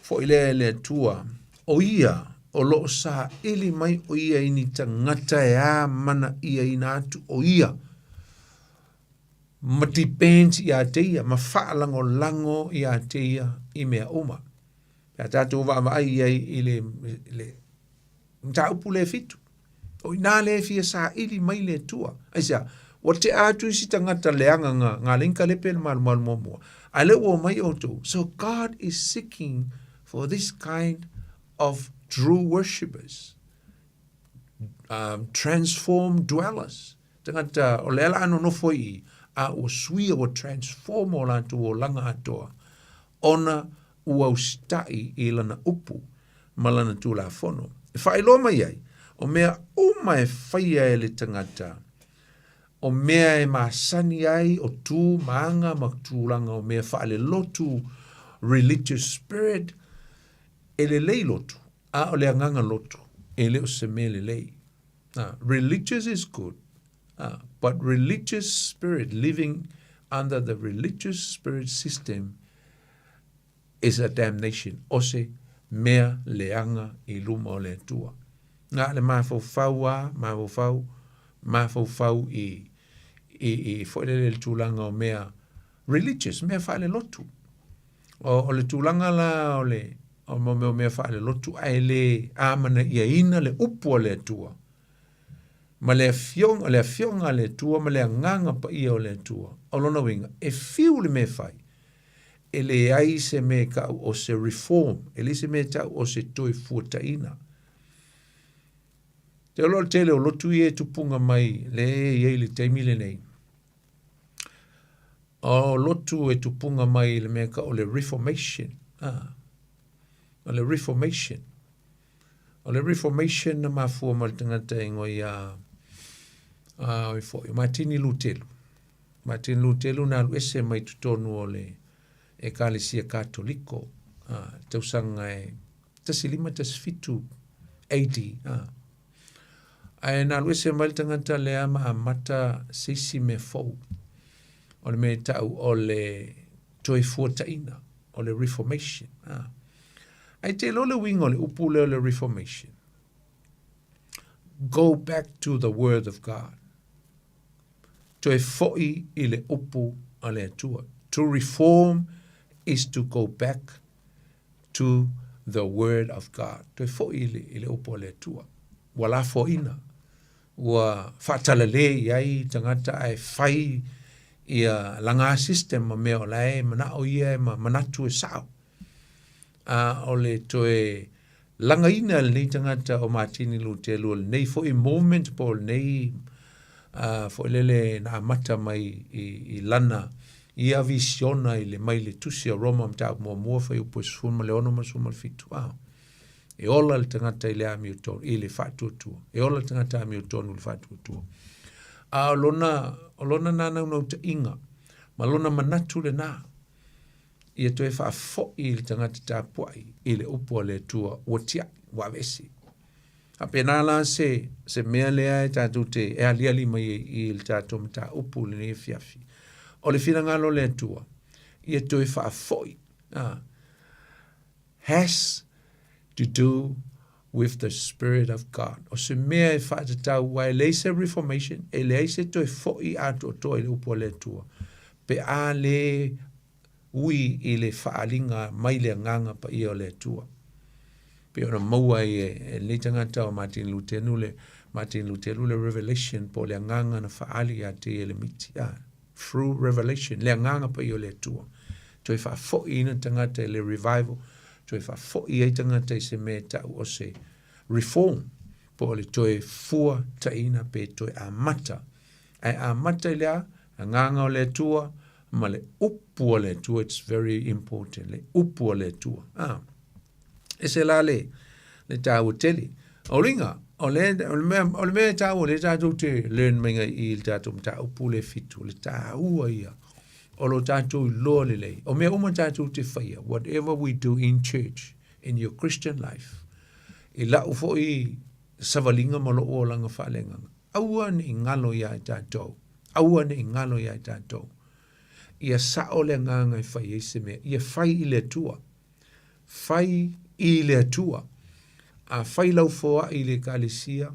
foi lea e le Atua, o ia o lo o saili mai o ia i ni tagata e amanaiaina atu o ia ma depends ia te ia, ma faalagolago ia te ia i mea uma. Pe a tatou vaavaai i ai i le, le mataupu lea e fitu. O i nā lea e fia saili mai le Atua. Aisea, ua tea atu isi tagata leaga nga, nga leai ni kalepe le malumalu muamua. A lea ua omai outou. So God is seeking for this kind of true worshippers. Transformed dwellers. Tagata o lea la a nonofo i i, a ua suia, ua transform o latou olaga atoa, ona ua usitai i lana upu ma lana tulafono. E faailoa mai ai, o mea uma e faia e le tagata, o mea e masani ai, o tu ma aga ma tulaga o mea faalelotu, religious spirit, e lelei lotu, a o le agaga lotu, e le o se mea lelei. Religious is good, but religious spirit living under the religious spirit system is a damnation, o se mea leaga i luma o le Atua. Na le mafaufau a, mafaufau, mafaufau i, i, i foi lele le tulaga o mea religious, mea faalelotu. O, o le tulaga la o le o mo mea o mea faalelotu ae le amanaiaina le upu a le Atua ma le afioga, le afioga a le Atua ma le agaga paia o le Atua. O lona uiga, e fiu le mea e fai, e leai se mea e tau o se reform, e leai se mea e tau o se toefuataiga. Te iloa o le tele o lotu ia e tupuga mai le e i ai le taimi lenei. O lotu e tupuga mai i le mea e tau o le reformation. Ah. O le reformation. O le reformation na mafua mai le tagata e ingoa ia a oi foi, o Matini Lutelu. Matini Lutelu na alu ese mai totonu o le Ekalesia Katoliko, a, tausaga e 1517 AD. A. Ae na alu ese mai le tagata lea ma amata se isi mea fou. O le mea e tau o le toefuataiga, o le reformation. A. Ae te iloa le uiga o le upu lea o le reformation. Go back to the word of God. Toe foi i le upu a le Atua. To reform is to go back to the word of God. Toe foi i le, i le upu a le Atua. Ua lafoaina, ua faatalale i ai tagata ae fai ia laga system ma mea o la e manao ia e ma manatu e sao. A o le toe lagaina e lenei tagata o Matini Lutelu o lenei foi movement po o lenei foi lele na amata mai i, i lana ia visiona i le mai le tusi a Roma mataupu muamua fuaiupu e 16 ma 17. A, e ola le tagata i le amiotonu, i le faatuatua. E ola le tagata amiotonu i le faatuatua. A o lona, o lona nānaunauta-iga ma lona manatu lenā, ia toe faafoi i le tagata tapuai i le upu a le Atua ua tiai, ua aveese. Faapena la se, se mea lea e tatou te e aliali mai ai i le tatou mataupu i lenei afiafi. O le finagalo o le Atua, ia toe faafoi, has to do with the Spirit of God. O se mea e faatatau, aua e leai se reformation, e leai se toe foi atoatoa i le upu a le Atua, pe a le ui i le faaaliga mai le Agaga Paia o le Atua. Pei ona maua ai e, e lenei tagata o Martin Lutenu le, Martin Lutelu le revelation po o le agaga na faaali ia te ia le miti. Ah, through revelation, le Agaga Paia o le Atua. Toe faafoiina tagata i le revival, toe faafoi ai tagata i se mea e tau o se reform, po o le toe fuataina pe toe amata. Ae amata i le a? Agaga o le Atua ma le upu a le Atua, it's very important, le upu a le Atua. Ah. Ese la le, le tāua tele. O luiga, O le, o le mea, o le mea e tāua, le tātou te learn mai ngai i le tātou mataupu le fitu, le tāua ia, o lo tātou iloa lelei. O mea uma tātou te whaia, whatever we do in church, in your Christian life, i lau foi savaliga ma lo'u olaga faaleagaga. Aua ne i galo iā i tatou, aua ne i galo iā i tatou. Ia sa'o le agaga e fai ai se mea, ia fai i le Atua. Fai i le Atua. A fai lau foa'i i le Ekalesia,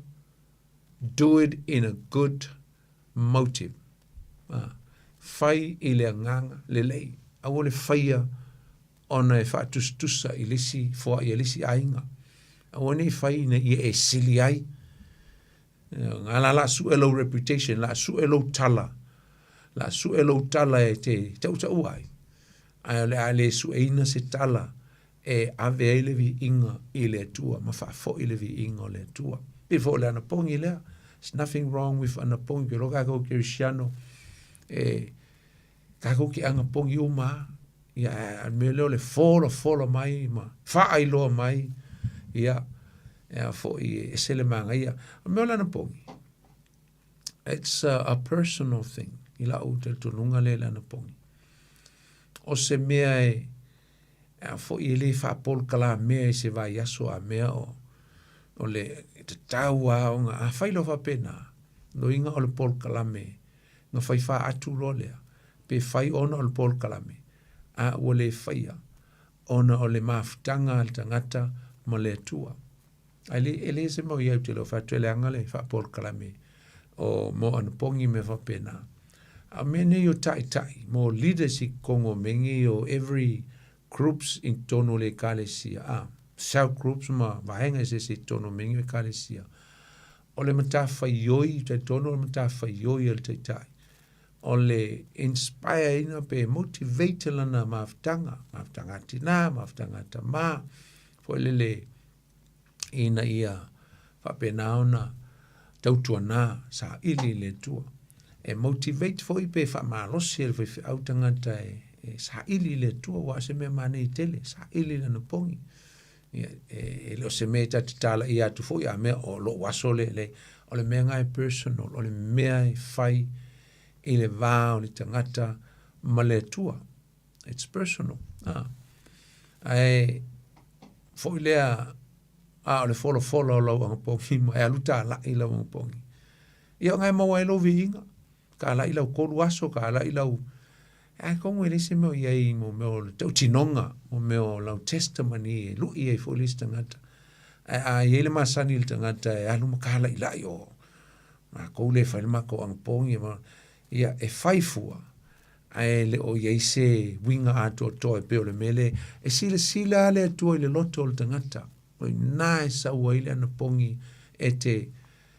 do it in a good motive. A, fai i le agaga lelei. Aua le faia ona e faatusatusa i le isi foai a le isi aiga. Aua ne i fai ina ia e sili ai. Nga la la sue lou reputation, la sue lou tala, la sue lou tala e te tautaua ai. Ae o le a le sueina se tala e ave ai le viiga i le Atua ma faafoi le viiga o le Atua. Pei foi o le anapogi lea. There's nothing wrong with anapogi. Ke loa kākou Kerisiano e Kākou ke anapogi uma a. Ia, a le mea lea o le folafola mai ma faailoa mai, ia, e a foi e ese le manaia. O le mea o le anapogi, it's a, a personal thing, i lau talitonuga lea i le anapogi. O se mea e, e a foi e le faapolokalamea i se vaiaso a mea o, o le tatau lava ona, afai loa faapena, loiga o le polokalame na fai faatu loa lea, pe fai ona o le polokalame, a ua le faia ona o le mafutaga a le tagata ma le Atua. Ae le, e le se mau iau te leo fatu e leaga le faapolokalame o mo anapogi mea faapena. A o mea nei o taitai, mo leaders i totonu o mea nei o every groups i totonu o le ekalesia, a, cell groups ma vaega eseese i totonu o mea nei o ekalesia, O le matafaioi, talitonu o le matafaioi a le Taitai, o le inspire ina pe motivate lana mafutaga, mafutaga a tinā, mafutaga a tamā, foi lele ina ia faapena ona tautuanā saili i le Atua. E motivate foi pe faamalosi e le faifeau tagata e, e saili i le Atua, aua o se mea manaia tele, saili lana pogi. Ia, e, e le o se mea e ta te tālaia atu foi, a mea o lou aso le, le, o le mea nga e personal, o le mea e fai i le vā o le tagata ma le Atua. It's personal. Ah. Ae, foi lea, a o le folafola o lau anapogi ma e alu tāla'i lau anapogi. Ia o nga e maua ai lou viiga. Tāla'i lau kolu aso, tāla'i lau Atonu e leai se mea o i ai mo mea o le tautinoga, mo mea o lau testimony e lu'i ai foi le isi tagata. Ae a i ai le masani i le tagata e alu ma kālaʻilaʻi, o makou lea e fai le makou anapogi, ia, e fai fua, ae le o i ai se uiga atoatoa e pei o le mea lea e silasila lava le Atua i le loto o le tagata. O i ina e sau ai le anapogi e te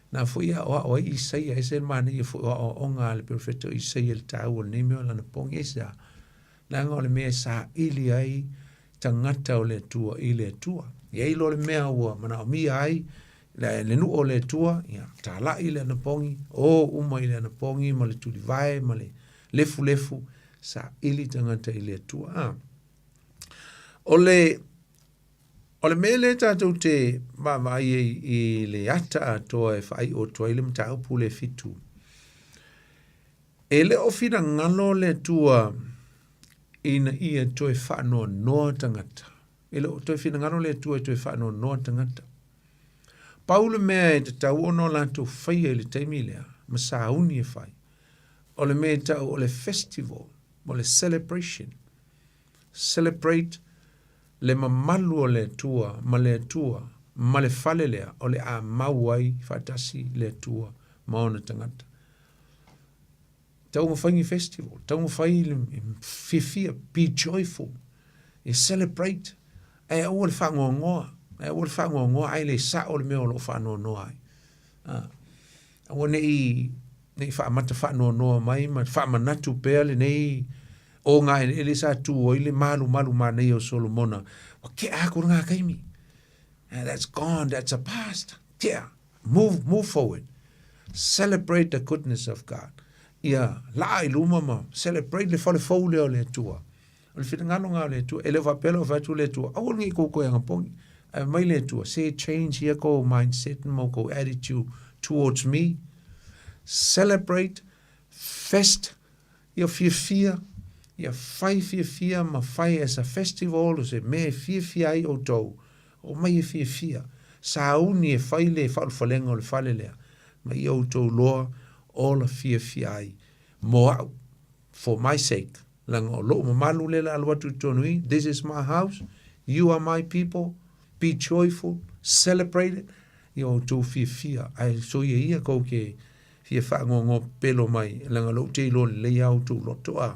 Na foi e aʻoaʻo ai Isaia, ese le manaia foi o aʻoaʻoga a le perofeta o Isaia i le taua o lenei mea o lana pogi. Aisea? Leaga o le mea e saili ai tagata o le Atua i le Atua. E i ai loa le mea ua manaomia ai le, le nuu o le Atua, ia, talaʻi le anapogi, o uma i le anapogi ma le tulivae ma le lefulefu, saili tagata i le Atua. Ah. O le O le mea lea tatou te vaavaai ai i le ata atoa e faaiu atu ai le mataupu le fitu, e le o finagalo le Atua ina ia toe faanoanoa tagata. E le o toe finagalo le Atua e toe faanoanoa tagata. Pau le mea e tatau ona o latou faia i le taimi lea, ma sauni e fai, o le mea e tau o le festival, o le celebration. Celebrate le mamalu o le Atua ma le Atua ma le fale lea o le a mau ai faatasi le Atua ma ona tagata. Tau fai ni festival, tau fai le fiafia, be joyful, e celebrate, ae aua le faanoanoa, ae aua le faanoanoa ae le sao le mea o lo o faanoanoa ai. Ah. Aua ne i ne i faamata faanoanoa mai ma faamanatu pea lenei o ngā eleele sa tū ai le malumalu manaia o Solomona. Ua kea aku ngā kaimi. And that's gone, that's a past. Kea, move, move forward. Celebrate the goodness of God. Ia, laa i luma ma celebrate le fale fou lea o le Atua. O le finagalo ngā o le Atua. E le o faapea la o fai atu le Atua, aua ne i kou toe anapogi. Ae mai le Atua, se change ia kou mindset ma kou attitude towards me. Celebrate, fest, ia fiafia, ia fai fiafia ma fai as a festival, o se mea e fiafia ai outou. Omai e fiafia. Sauni e fai le faaulufalega o le fale lea, ma ia outou loa ola fiafia ai mo au, for my sake. Leaga o lou mamalu lea le alu atu i totonu i, this is my house, you are my people, be joyful, celebrate it, ia outou fiafia, ae soia ia kou ke fia faangogo pepelo mai, leaga o lou te iloa lelei a outou loto a.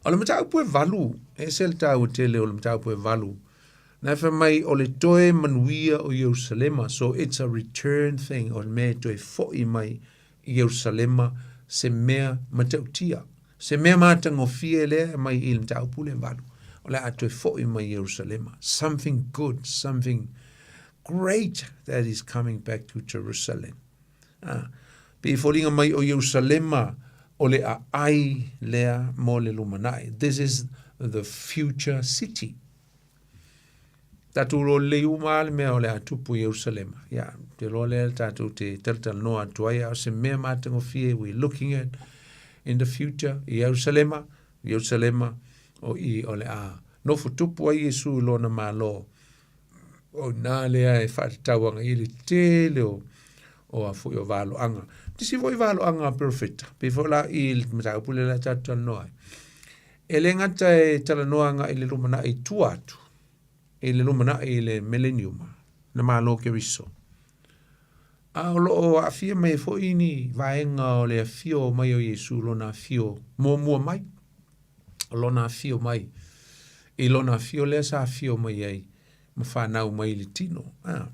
O le mataupu e valu, e ese le taua tele o le mataupu e valu, na e fai mai o le toe manuia o Ierusalema, so it's a return thing, o le mea e toe foi mai i Ierusalema se mea matautia, se mea matagofie lea e mai i le mataupu le valu, o le a toe foi mai Ierusalema. Something good, something great that is coming back to Jerusalem. Ah, pe i foliga mai o Ierusalema o le aai lea mo le lumanai. This is the future city. Tatou loa lelei uma lava le mea o le a tupu i Ierusalema. Ia, te loa lea tatou te talatalanoa atu ai, a o se mea matagofie we looking at in the future i Ierusalema, Ierusalema o i o le a nofo tupu ai Iesu i lona Malo. O ina lea e faatatau agai i le tele o o a foi o valoaga. Tisi foi valoaga a perofeta, pei foi la i le mataupu lea la tatou talanoa ai. E le gata e talanoa agai i le lumanai i tua atu, i le lumanai i le mileniuma, le Malo o Keriso. A o lo o aafia mai ai foi ni vaega o le afio mai o Iesu, lona afio muamua mai, o lona afio mai, i lona afio lea sa afio mai ai ma fanau mai i le tino. A.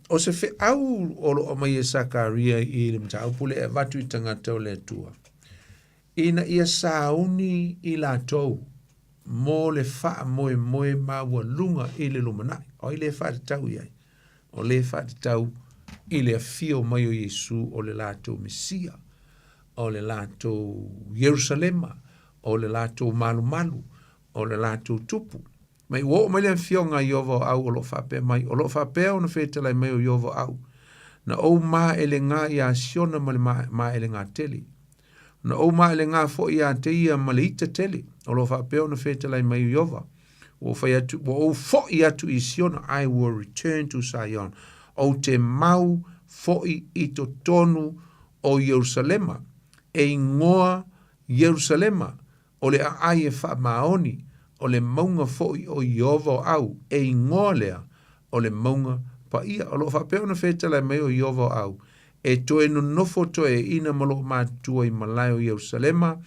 O se feau o lo o aumai e Sakaria i le mataupu lea e avatu i tagata o le Atua, ina ia sauni i latou mo le faamoemoe maualuga i le lumanai. O ai le faatatau i ai? O le faatatau i le afio mai o Iesu o le latou Mesia, o le latou Ierusalema, o le latou malumalu, o le latou tupu. Mai ua oo mai le afioga a Ieova o au o lo o faapea mai, o lo o faapea ona fetalai mai o Ieova o au, na ou maelegā iā Siona ma le maelegā tele. Na ou maelegā foi iā te ia ma le ita tele, o lo o faapea ona fetalai mai o Ieova. Ua ou fai atu, ua ou foi atu i Siona, I will return to Sion. Ou te mau foi i totonu o Ierusalema, e ingoa Ierusalema, O le aai e faamaoni, o le mauga foi o Ieova o au, e ingoa lea, o le mauga paia. O lo o faapea ona fetalai mai o Ieova o au, e toe nonofo toeaiina ma loo matutua i malae o Ierusalema,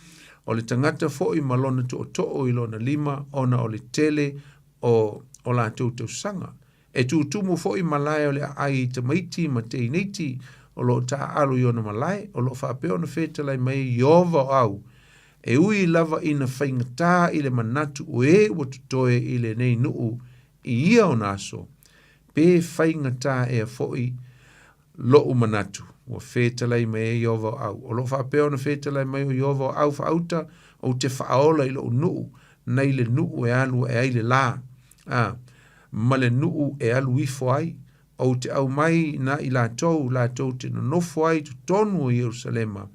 o le tagata foi ma lona tootoo i lona lima, ona o le tele o o latou tausaga. E tutumu foi malae o le aai i tamaiti ma teineiti o lo o taaalo i ona malae, o lo o faapea ona fetalai mai ai Ieova o au, e ui lava ina faigata i le manatu o e ua totoe i lenei nuu i ia ona aso, pe faigata ea foi loʻu manatu, ua fetalai mai ai Ieova o au. O lo o faapea ona fetalai mai o Ieova o au faauta, ou te faaola i loʻu nuu, nai le nuu e alu ae ai le lā, a, ma le nuu e alu ifo ai, ou te aumai na i latou, latou te nonofo ai i totonu o Ierusalema,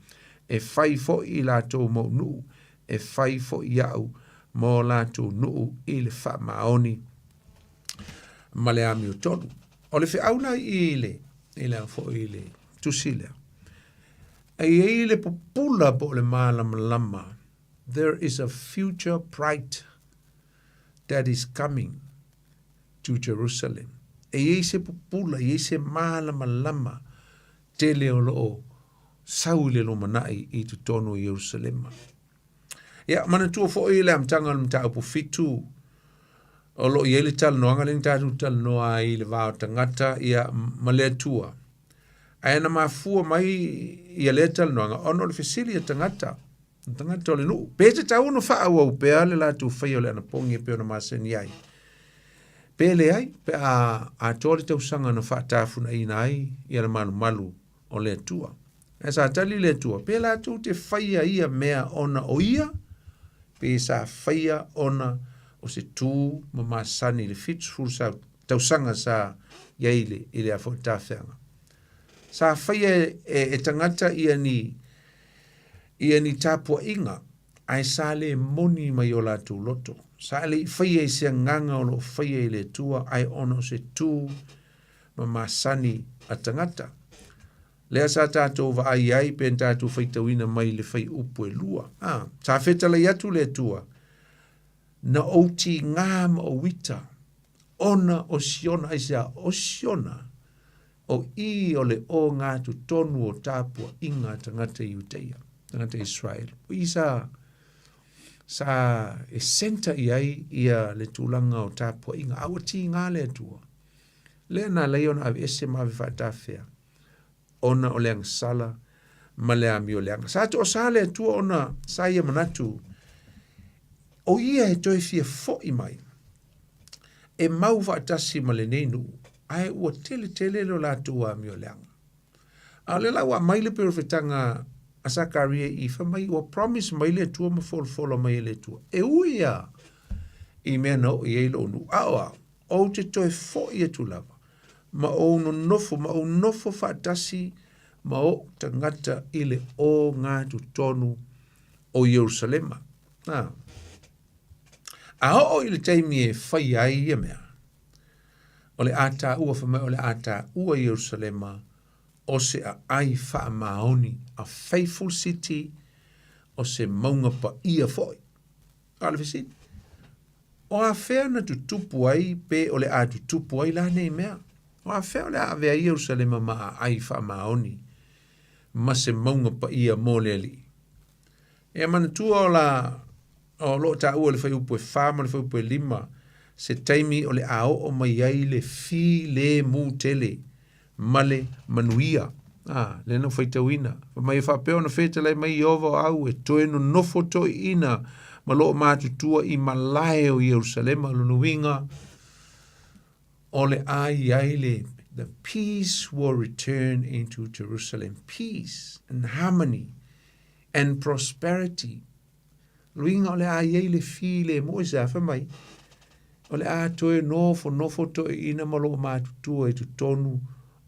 e fai foi i latou mou nuu, e fai foi iaʻu mo latou nuu i le faamaoni ma le amiotonu. O le feau la i le, i le foi i le tusi lea. E i ai le pupula po o le malamalama. There is a future bright that is coming to Jerusalem. E i ai se pupula, e i ai se malamalama tele o lo o sau i le lumanai i totonu o Ierusalema. Ia, manatua foi le amataga o le mataupu fitu, o lo o i ai le talanoaga lea na tatou talanoa ai i le va o tagata ia, ma le Atua. Ae na mafua mai ia lea talanoaga ona o le fesili a tagata, tagata o le nuu, pe tatau ona faaauau pea le latou faia o le anapogi e pei ona masani ai. Pe leai, pe a atoa le tausaga na faatafunaina ai ia le malumalu o le Atua. Ae sa tali le Atua, pe latou te faia ia mea ona o ia, pe sa faia ona O se tu ma masani i le 70 tausaga sa i ai i le a foi tafeaga. Sa faia e tagata ia ni ia ni tapuaiga ae sa le moni mai o latou loto. Sa le i faia i se agaga o lo o faia i le Atua ae ona o se tu ma masani a tagata. Lea sa tatou vaai ai pe na tatou faitauina mai le fuaiupu e 2. A, sa fetalai atu le Atua, na ou tigā ma ou ita, ona o Siona, aisea, o Siona, o i o le ogatotonu o tapuaiga a tagata Iutaia, tagata Israel. O i sa e centre i ai ia le tulaga o tapuaiga, a ua tigā le Atua. Lea na ala ai ona aveese ma ave faatafea, ona o le agasala ma le amio leaga. Sa toasā le Atua ona sa ia manatu, o ia e toe fia fo'i mai, e mau faatasi ma lenei nuu, ae ua tele tele lo latou amio leaga. A o lea la ua aumai le perofetaga a Sakaria i fai mai ua promise mai le Atua ma folafola mai e le Atua, e ui lava i mea na oo i ai lou nuu, a o au, ou te toe fo'i atu lava, ma ou nonofo, ma ou nofo faatasi ma o'u tagata i le ogatotonu o Ierusalema. A, a oo i le taimi e faia ai ia mea, o le a taua, fai mai o le a taua Ierusalema o se aai faamaoni, a faithful city, o se mauga paia foi. A o le fesili, o afea na tutupu ai pe o le a tutupu ai la nei mea? O afea o le a avea ai Ierusalema ma aai faamaoni ma se mauga paia mo le Alii? E manatua o la o lo o taua i le fuaiupu e 4 ma le fuaiupu e 5 se taimi o le a oo mai ai le filemu tele ma le manuia. A, lea na ou faitauina. Fai mai e faapea ona fetalai mai Ieova o au e toe nonofo toeaiina ma loo matutua i malae o Ierusalema. O lona uiga, o le a i ai le the peace will return into Jerusalem. Peace and harmony and prosperity. Luiga o le a i ai le filemu, aisea, fai mai, o le a toe nofonofo toeaiina ma loo matutua i totonu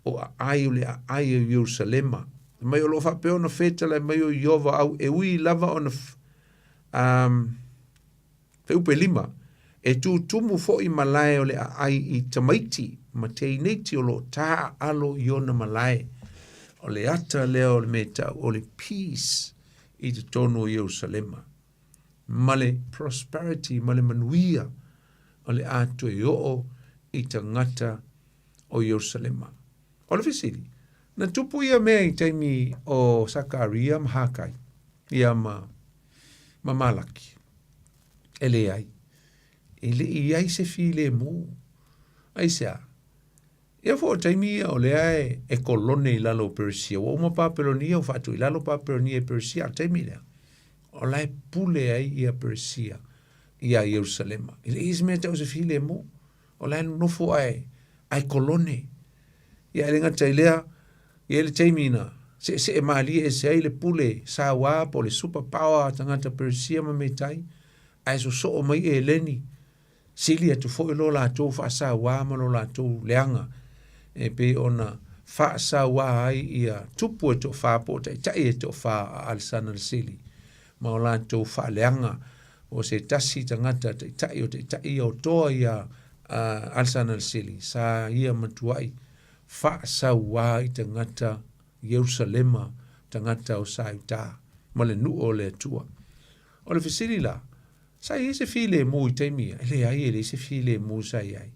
o aai o le aai o Ierusalema. Fai mai o lo o faapea ona fetalai mai o Ieova au e ui lava ona fuaiupu e 5, e tutumu foi malae o le aai i tamaiti ma teineiti o lo o taaalo i ona malae. O le ata lea o le mea e tau o le peace i totonu o Ierusalema, ma le prosperity ma le manuia o le a toe oo i tagata o Ierusalema. O le fesili, na tupu ia mea i taimi o Sakaria ma Hakai, ia ma, ma Malaki? E leai. E le i ai se filemu. Aisea? Ia foi o taimi ia o lea e, e kolone i lalo o Peresia. Ua uma Papelonia, ua faatu i lalo Papelonia i Peresia, a o le taimi lea, o la e pule ai ia Peresia iā Ierusalema. E leai se mea e tau o se filemu. O la e nonofo ae, ae kolone. Ia e le gata i lea, e i ai le taimi na seesee malie ese ai le pule sauā po o le super power a tagata Peresia ma Metai, ae sosoo mai Eleni, sili atu foi lo latou faasauā ma lo latou leaga e pei ona faasauā ai ia tupu e toafa po o taitai e toafa a Alesana le Sili ma o latou faaleaga o se tasi tagata taitai o taitai ia o toa ia Alesana le Sili sa ia matuai faasauā i tagata Ierusalema, tagata o Saiuta ma le nuu o le Atua. O le fesili la, sa i ai se filemu i taimi ia? E leai, e leai se filemu sa i ai.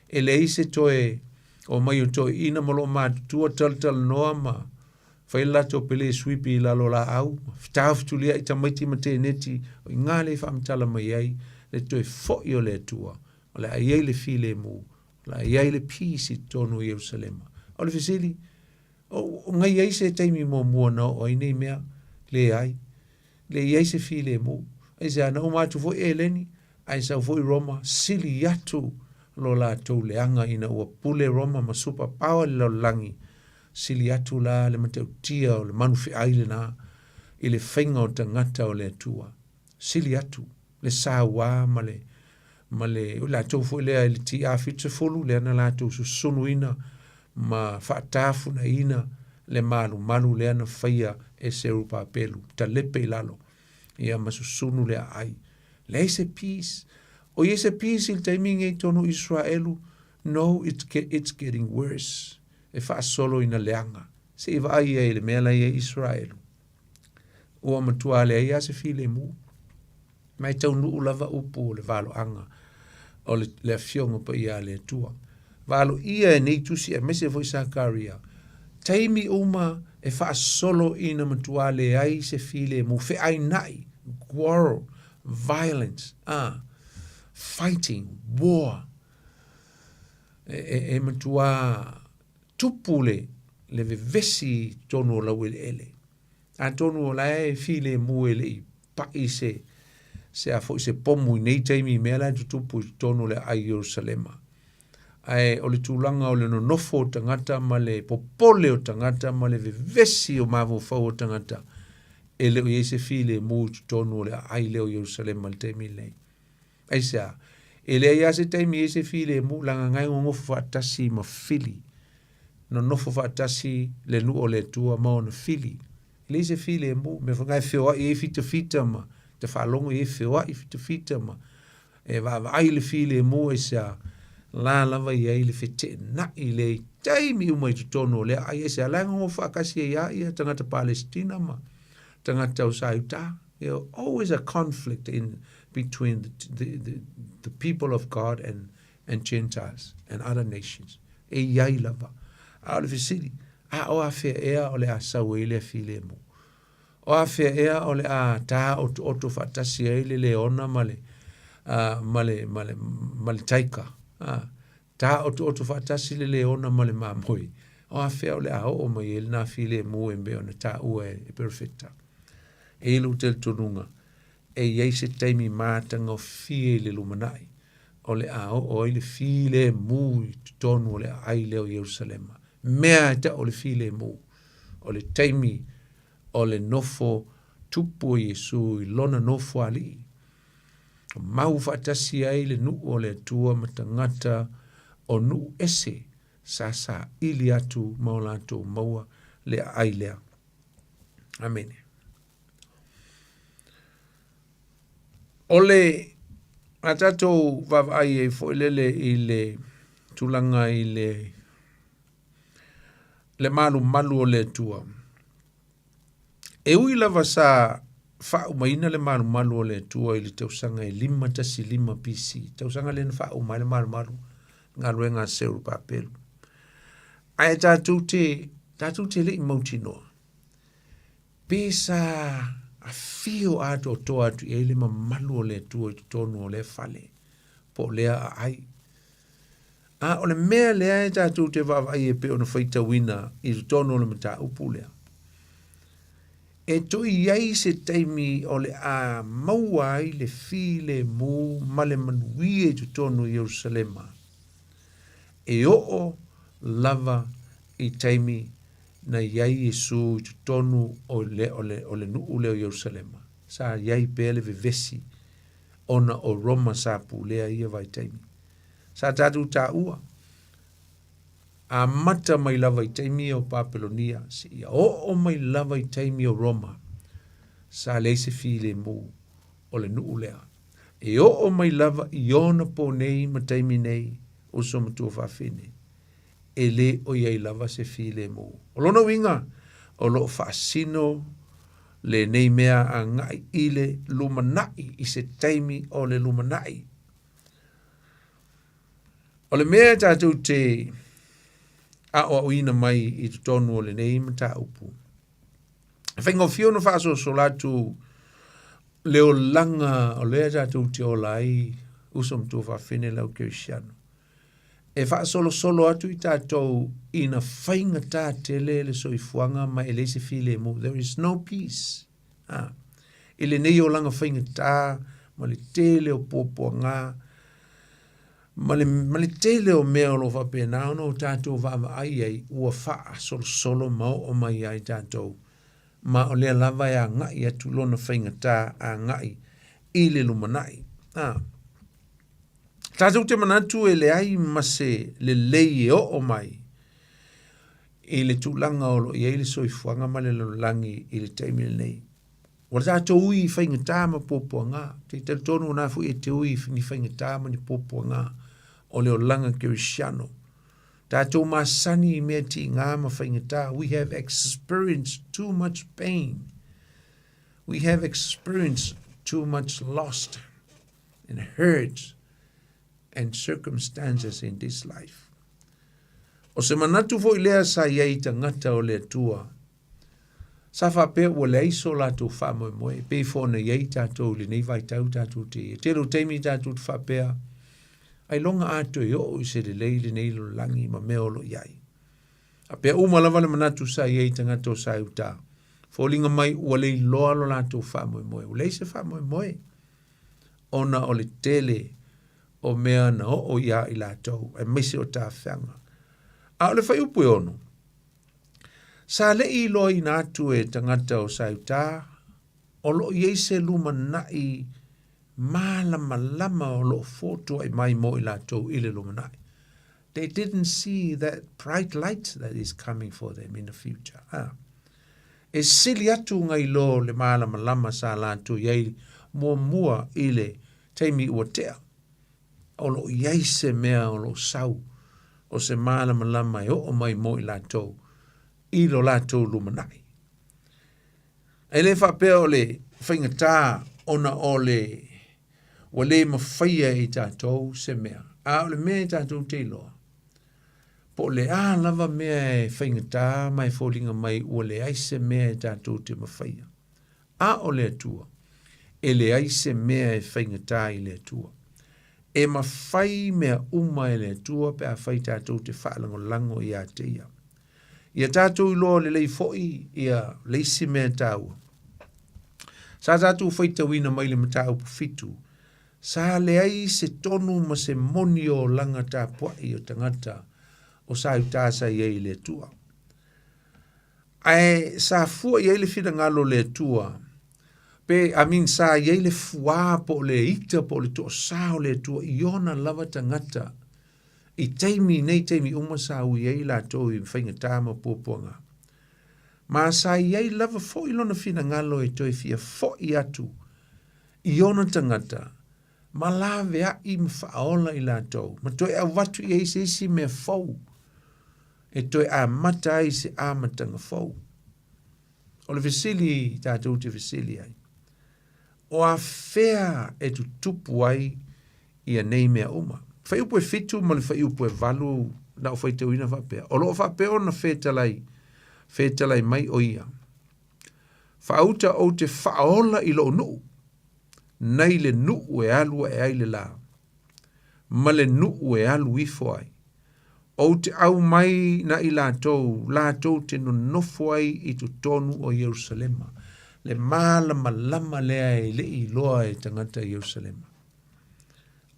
E leai se toe omai o toeaiina ma loo matutua talatalanoa ma fai le latou pele suipi i lalo o laau, ma taofetuliai tamaiti ma teneti, o i ina lea e faamatala mai ai le toe foi o le Atua, o le a i ai le filemu, o le a i ai le peace i totonu o Ierusalema. O le fesili, o ngai ai se taimi muamua na oo ai nei mea? Leai. Le i ai se filemu. Aisea, na uma atu foi Eleni, ae sau foi Roma, sili atu lo latou leaga ina ua pule Roma ma super power i le lalolagi, sili atu la le matautia o le manufeai lena i le faiga o tagata o le Atua. Sili atu le sauā ma le. ma le, o latou foi lea i le TA70 lea na latou susunuina ma faatafunaina le malumalu lea na faia e Serubabelu, talepe i lalo, ia ma susunu le aai. Leai se peace. O i ai se peace i le taimi lenei i totonu o Iseraelu? No, it's, get, it's getting worse. E faasolo ina leaga. Se i vaai ai i le mea la i ai Iseraelu. Ua matua leai lava se filemu. Ma e taunuu lava upu o le valoaga o le, le Afioga Paia a le Atua. Valoia e nei tusi aemaise foi Sakaria, taimi uma e faasolo ina matua leai se filemu, feainai, quarrel, violence, ah, fighting, war. E, e, e matua tupu le, le vevesi i totonu o laueleele. Atonu o la e filemu e le i paʻi se, se a foi se pomu i nei taimi i mea la e tutupu i totonu o le aai Ierusalema. Ae o le tulaga o le nonofo o tagata ma le popole o tagata ma le vevesi o mafaufau o tagata, e le o i ai se filemu i totonu o le aai lea o Ierusalema i le taimi lenei. Aisea? E leai lava se taimi e i ai se filemu, leaga na e nonofo faatasi ma fili. Nonofo faatasi le nuu o le Atua ma ona fili. E leai se filemu, mea foi na e feoai ai fitafita ma te faalogo i ai feoai fitafita ma e vaavaai le filemu aisea? La lava i ai le feteenai lea i taimi uma i totonu o lea aai aisea? La e nonofo faatasi ai lava ia tagata Palesitina ma tagata o Saiuta. There always a conflict in between the, the, the, the people of God and, and Gentiles and other nations. E iai lava. A o le fesili, a o afea ea o le a sau ai lea filemu? O afea ea o le a tā otooto faatasi ai le leona ma le, uh, ma le, ma le, ma le taika? Uh, tā otooto faatasi le leona ma le mamoe. O afea o le a oo mai ai lena filemu e mea ona tāua e, e perfecta. E i lou talitonuga, e i ai se taimi matagofie i le lumanai, o le a oo ai le filemu i totonu o le aai lea o Ierusalema. Mea e tau o le filemu, o le taimi o le nofo tupu o Iesu i lona nofoalii. Mau faatasi ai le nuu o le Atua ma tagata o nuu ese sa saili atu ma o latou maua le aai lea. Amene. O le a tatou vaavaai ai foi lele i le tulaga i le le malumalu o le Atua. E ui lava sa faaumaina le malumalu o le Atua i le tausaga e 515 BC, tausaga lea na faauma ai le malumalu galuega a Serubabelu. Ae tatou te, tatou te le i mautinoa, pe sa afio atoatoa atu i ai le mamalu o le Atua i totonu o lea fale, po o lea aai. A o le mea lea e tatou te vaavaai e pei ona faitauina i totonu o le mataupu lea, e toe i ai se taimi o le a maua ai le filemu ma le manuia i totonu o Ierusalema, e oo lava i taimi na i ai Iesu i totonu o le, o le, o le nuu lea o Ierusalema. Sa i ai pea le vevesi ona o Roma sa pulea ia vaitaimi. Sa tatou taua, amata mai lava i taimi o Papelonia, seia oo mai lava i taimi o Roma, sa leai se filemu o le nuu lea. E oo mai lava i ona po nei ma taimi nei, uso ma tuafafine, e le o i ai lava se filemu. O lona uiga, o lo o faasino lenei mea agai i le lumanai, i se taimi o le lumanai. O le mea e tatou te aoaoina mai i totonu o lenei mataupu, e faigofie ona faasoasola atu le olaga o lea tatou te ola ai uso ma tuafafine lau kerisiano. E faasolosolo atu i tatou ina faigata tele le soifuaga ma e leai se filemu. There is no peace. Ah, i lenei olaga faigata ma le tele o puapuaga ma le, ma le tele o mea o lo o faapena ona o tatou vaavaai ai ua faasolosolo ma oo mai ai tatou ma o lea lava e agai atu lona faigata agai i le lumanai. Ah. Tatou te manatu e leai ma se lelei e oo mai i le tulaga o lo o i ai le soifuaga ma le lalolagi i le taimi lenei. Ua tatou ui i faigata ma puapuaga, te talitonu na foi e te ui i ni faigata ma ni puapuaga o le olaga kerisiano. Tatou masani i mea tiga ma faigata. We have experienced too much pain. We have experienced too much loss and hurt and circumstances in this life. O se manatu foi lea sa i ai tagata o le Atua, sa faapea ua leai so latou faamoemoe, pei foi ona i ai tatou i lenei vaitau tatou te i ai. Tele o taimi tatou te faapea, ailoga a toe oo i se lelei lenei lalolagi ma mea o lo o i ai. A pea uma lava le manatu sa i ai tagata o Saiuta, foliga mai ua le iloa lo latou faamoemoe, ua leai se faamoemoe ona o le tele o mea na oo iā i latou, aemaise o tafeaga. A o le fuaiupu e 6, sa le i iloaina atu e tagata o Saiuta o lo o i ai se lumanai malamalama o lo o fotuai mai mo i latou i le lumanai. They didn't see that bright light that is coming for them in the future. Ah. E sili atu ngai lo le malamalama sa latou i ai muamua i le taimi ua tea. O lo o i ai se mea o lo o sau o se malamalama e oo mai mo i latou i lo latou lumanai. E le faapea o le faigata ona o le ua le mafaia e i tatou se mea, a o le mea e tatou te iloa, po o le a lava mea e faigata ma e foliga mai ua leai se mea e tatou te mafaia. A o le Atua, e leai se mea e faigata i le Atua. E mafai mea uma e le Atua pe afai tatou te faalagolago ia te Ia. Ia tatou iloa lelei foi ia le isi mea taua. Sa tatou faitauina mai le mataupu 7, sa leai se tonu ma se moni o olaga tapuai o tagata o Saiuta sa i ai i le Atua. Ae sa fua i ai le finagalo o le Atua, pe, I mean, sa i ai le fuā po o le ita po o le toasā o le Atua i ona lava tagata I taimi nei taimi uma sa ui ai latou i faigata ma puapuaga. Ma sa i ai lava foi lona finagalo e toe fia foi atu i ona tagata ma laveai ma faaola i latou, ma toe avatu i ai se isi mea fou e toe amata ai se amataga fou. O le fesili tatou te fesili ai, o afea e tutupu ai ia nei mea uma? Fuaiupu e 7 ma le fuaiupu e 8 na ou faitauina faapea, o lo o faapea ona fetalai, fetalai mai o ia. Faauta ou te faaola i lou nuu, nai le nuu e alu ae ai le la, ma le nuu e alu ifo ai. Ou te aumai na i latou, latou te nonofo ai i totonu o Ierusalema. Le malamalama lea e le i iloa e tagata i Ierusalema.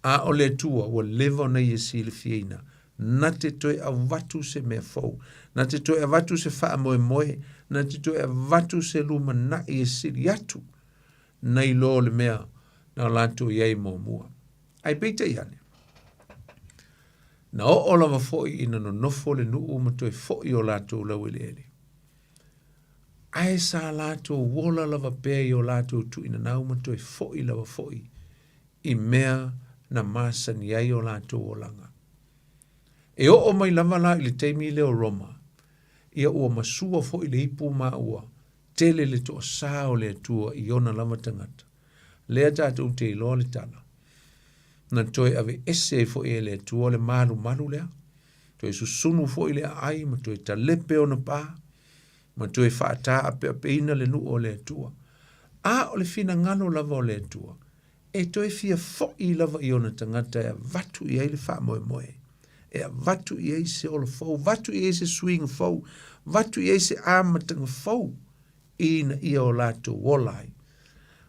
A o le Atua ua leva ona ia silafiaina, na te toe avatu se mea fou, na te toe avatu se faamoemoe, na te toe avatu se lumanai e sili atu nai lo le mea na latou i ai muamua. Ae peitai ane, na oo lava foi ina nonofo le nuu ma toe foi o latou laueleele. Ae sa latou ola lava pea i o latou tuuinanau ma toe foi lava foi i mea na masani ai o latou olaga. E oo mai lava la i le taimi lea o Roma, ia ua masua foi le ipu ma ua tele le toasā o le Atua i ona lava tagata. Lea tatou te iloa le tala. Na toe aveese ai foi e le Atua le malumalu lea, toe susunu foi le aai ma toe talepe ona pā, ma toe faataapeapeina le nuu o le Atua. A o le finagalo lava o le Atua, e toe fia foi lava i ona tagata e avatu i ai le faamoemoe, e avatu i ai se ola fou, avatu i ai se suiga fou, avatu i ai se amataga fou ina ia o latou ola ai.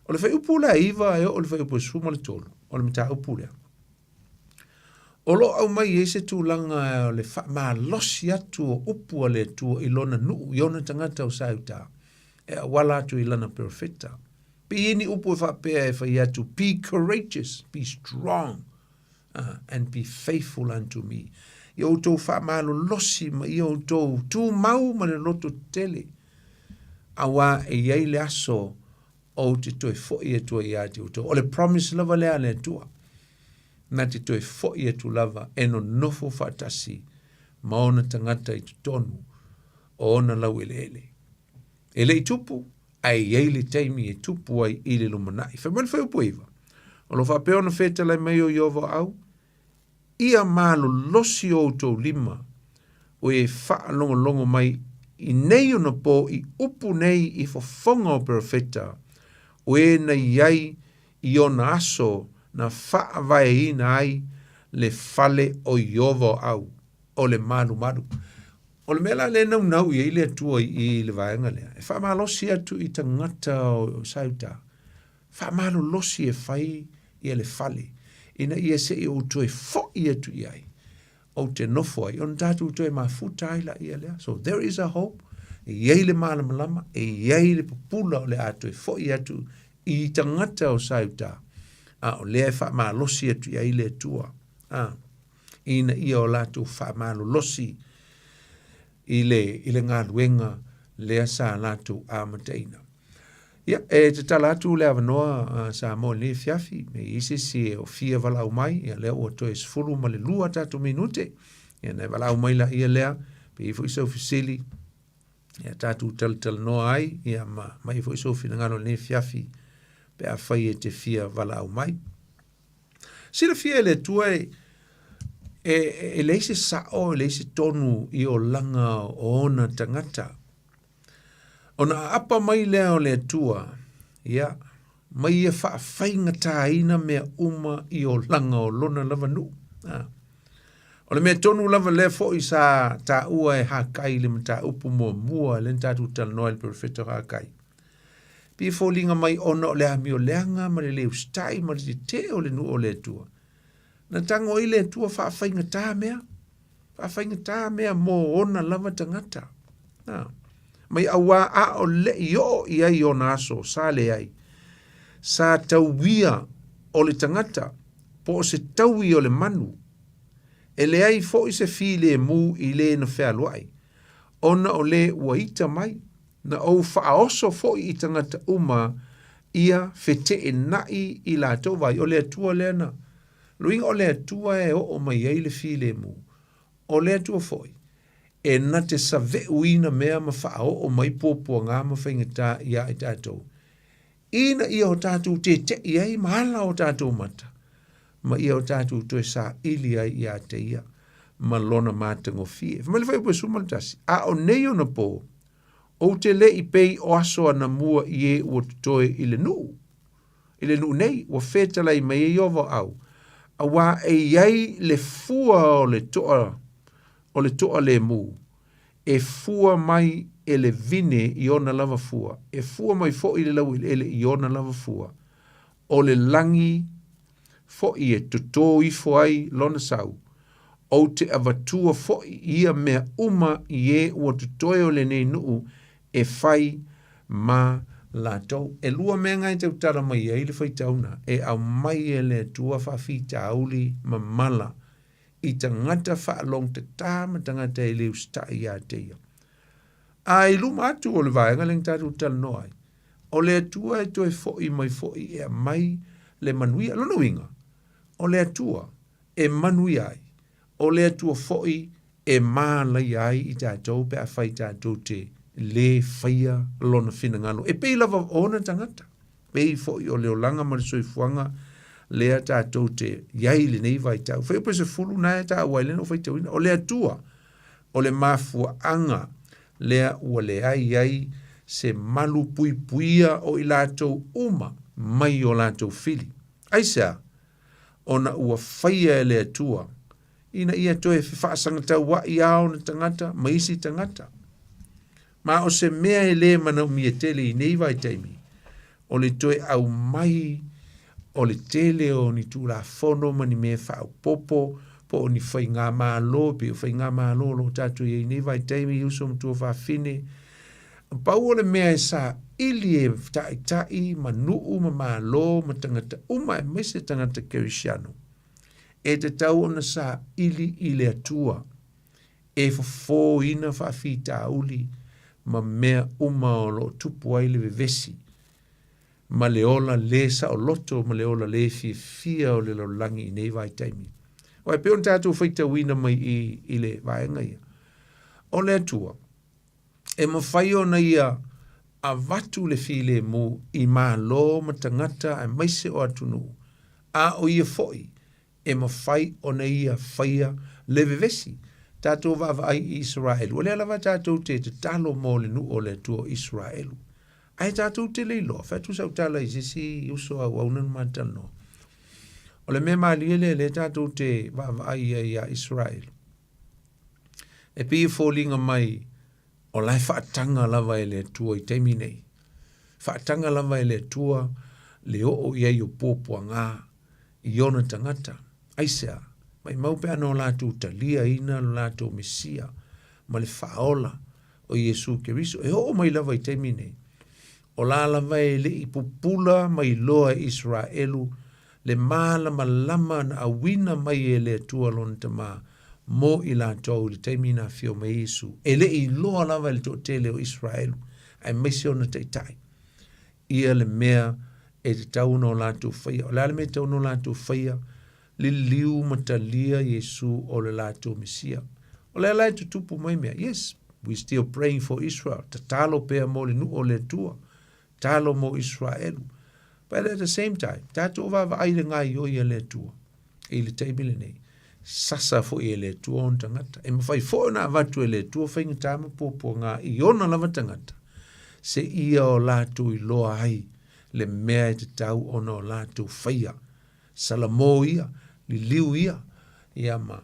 O le fuaiupu la e 9 e oo i le fuaiupu e 13, o le mataupu lea. O lo o aumai ai se tulaga o le faamalosi atu o upu a le Atua i lona nuu, i ona tagata o Saiuta, e auala atu i lana perofeta. Pei e ni upu e faapea e fai atu, be courageous, be strong. And be faithful unto me. Ia outou faamalolosi ma ia outou tumau ma le loto tele, auā e i ai le aso ou te toe foi atu ai ia te outou. O le promise lava lea a le Atua, na te toe foi atu lava e nonofo faatasi ma ona tagata i totonu o ona laueleele. E le i tupu, ae i ai le taimi e tupu ai i le lumanai. Fai mai le fuaiupu 9, O lo o faapea ona fetalai mai o Ieova o au, Ia malolosi o outou lima, o e faalogologo mai i nei ona pō i upu nei i fofoga o perofeta, o e na i ai i ona aso na faavaeina ai le fale o Ieova o au, o le malumalu. O le mea la lea e naunau i ai le Atua i le vaega lea, e faamalosi atu i tagata o Sauta, faamalolosi e fai ia le fale, ina ia se i ou toe foi atu i ai, ou te nofo ai, ona tatou toe mafuta ai laia lea. So there is a hope, e i ai le malamalama, e i ai le pupula o le a toe foi atu i tagata o Sauta, a o lea e faamalosi atu i ai le Atua. A. ina ia o latou faamalolosi i le, i le galuega lea sa latou amataina. Ia, e tatala atu le avanoa Samoa i lenei afiafi, e i ai se isi e fia valaau mai, ia lea ua toe 12 tatou minute, ia na e valaau mai laia lea, pe i ai foi sau fesili, ia tatou talatalanoa ai, ia ma aumai foi sou finagalo i lenei afiafi, pe afai e te fia valaau mai. Silafia e le Atua e, e, e leai se sao, e leai se tonu i olaga o ona tagata. Ona aapa mai lea o le Atua, ia, mai ia faafaigatāina mea uma i olaga o lona lava nuu. A. O le mea tonu lava lea foi sa taua e Hakai i le mataupu muamua lea na tatou talanoa i le perofeta o Hakai. Pei e foliga mai ona o le amio leaga ma le le usitai ma le tetee o le nuu o le Atua. Na tago ai le Atua faafaigata mea, faafaigata mea mo ona lava tagata. Na. Mai auā a o leʻi oo i ai ona aso sa leai, sa tauia o le tagata po o se taui o le manu, e leai foi se filemu i le na fealuai, ona o le ua ita mai, Na ou faaoso foi i tagata uma ia feteenai i latou vai. O le Atua lea na. Luiga o le Atua e oo mai ai le filemu. O le Atua foi e na te saveuina mea ma faaoo mai puapuaga ma faigata ia i tatou, ina ia o tatou teteʻi ai ma ala o tatou mata, ma ia o tatou toe saili ai ia te ia ma lona matagofie. Fai mai le fuaiupu 11, A o nei ona pō, Ou te le i pei o aso anamua i e ua totoe i le nuu, i le nuu nei, ua fetalai mai ai Ieova o au, auā e i ai le fua o le toa, o le toalemu, e fua mai e le vine i ona lava fua, e fua mai foi le laueleele i ona lava fua, o le lagi foi e totō ifo ai lona sau, ou te avatua foi ia mea uma i e ua totoe o lenei nuu e fai ma latou. E lua mea na e tautala mai ai le faitauna e aumai e le Atua faafitauli mamala i tagata faalogtatā ma tagata e le usitai ia te ia. A i luma atu o le vaega lea na tatou talanoa ai, o le Atua e toe foi mai foi e aumai le manuia. Lona uiga, o le Atua e manuia ai, o le Atua foi e mālaia ai i tatou pe afai tatou te lē faia lona finagalo. E pei lava o ona tagata, pei foi o le olaga ma le soifuaga lea tatou te i ai i lenei vaitau. Fuaiupu 10 na e taua ai lea na ou faitauina, o le Atua o le mafuaaga lea ua leai ai se malu puipuia o i latou uma mai o latou fili. Aisea? Ona ua faia e le Atua ina ia toe fefaasagatauaʻi a ona tagata ma isi tagata. Ma o se mea e lē manaomia tele i nei vaitaimi, o le toe aumai o le tele o ni Tulafono ma ni mea faaopoopo po o ni faigamalo, pei o faigamalo o lo o tatou i ai i nei vaitaimi i uso ma tuafafine. Pau o le mea e saili e taitai ma nuu ma malo ma tagata uma aemaise tagata kerisiano, E tatau ona saili i le Atua e fofōina faafitauli ma mea uma o lo o tupu ai le vevesi ma le ola lē saoloto ma le ola lē fiafia o le lalolagi i nei vaitaimi. Aua e pei ona tatou faitauina mai i i le vaega ia, o le Atua e mafai ona ia avatu le filemu i Malo ma tagata aemaise o atunuu, a o ia foi e mafai ona ia faia le vevesi. Tatou vaavaai i Isaraelu, o lea lava tatou te tatalo mo le nuu o le Atua o Isaraelu. Ae tatou te le iloa, fai atu sau tala i se isi uso auauna na ma talanoa. O le mea malie lea lea tatou te vaavaai ai ia Isaraelu. E pei e foliga mai o la e faataga lava e le Atua i taimi nei. Faataga lava e le Atua le oo i ai o puapuaga i ona tagata. Aisea? Maimau pe ana o latou taliaina lo latou Mesia ma le Faaola o Iesu Keriso. E oo mai lava i taimi nei, o la lava e le i pupula mai loa e Iseraelu le malamalama na auina mai e le Atua lona Tama mo i latou i le taimi na afio mai ai Iesu. E le i iloa lava e le toatele o Iseraelu, aemaise ona taitai, ia le mea e tatau ona o latou faia. O le a le mea e tatau ona o latou faia? Liliu ma talia Iesu o le latou Mesia. O lea la e tutupu mai mea. Yes, we still praying for Israel. Tatalo pea mo le nuu o le Atua. Talo mo Israelu. But at the same time, tatou vaavaai i le gaoioi a le Atua i le taimi lenei. Sasa foi e le Atua ona tagata. E mafai foi ona avatu e le Atua faigata ma puapuaga i ona lava tagata, seia o latou iloa ai le mea e tatau ona o latou faia. Salamo ia, liliu ia, ia ma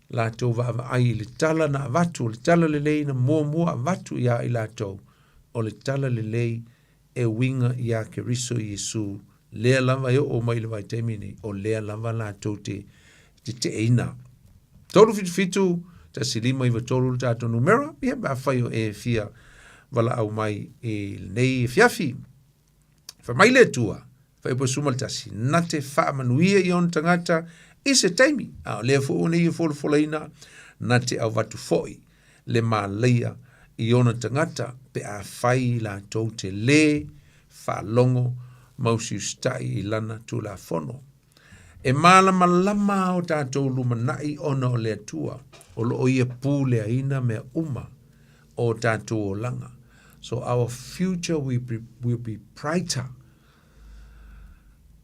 latou vaavaai i le tala na avatu, o le tala lelei na muamua avatu iā i latou, o le tala lelei e uiga iā Keriso Iesu, lea lava e oo mai i le vaitaimi nei, o lea lava latou te teteeina. 377 1593 le tatou numera, ia pe afai o e fia valaau mai i lenei afiafi. Fai mai le Atua, Fuaiupu 11, na te faamanuia i ona tagata i se taimi, a o lea foi ua nei e folafolaina, na te avatu foi le mālaia i ona tagata pe afai latou te lē faalogo ma usiusitai i lana Tulafono. E mālamalama o tatou lumanai ona o le Atua o lo o ia puleaina mea uma o tatou olaga. So our future will be, will be brighter.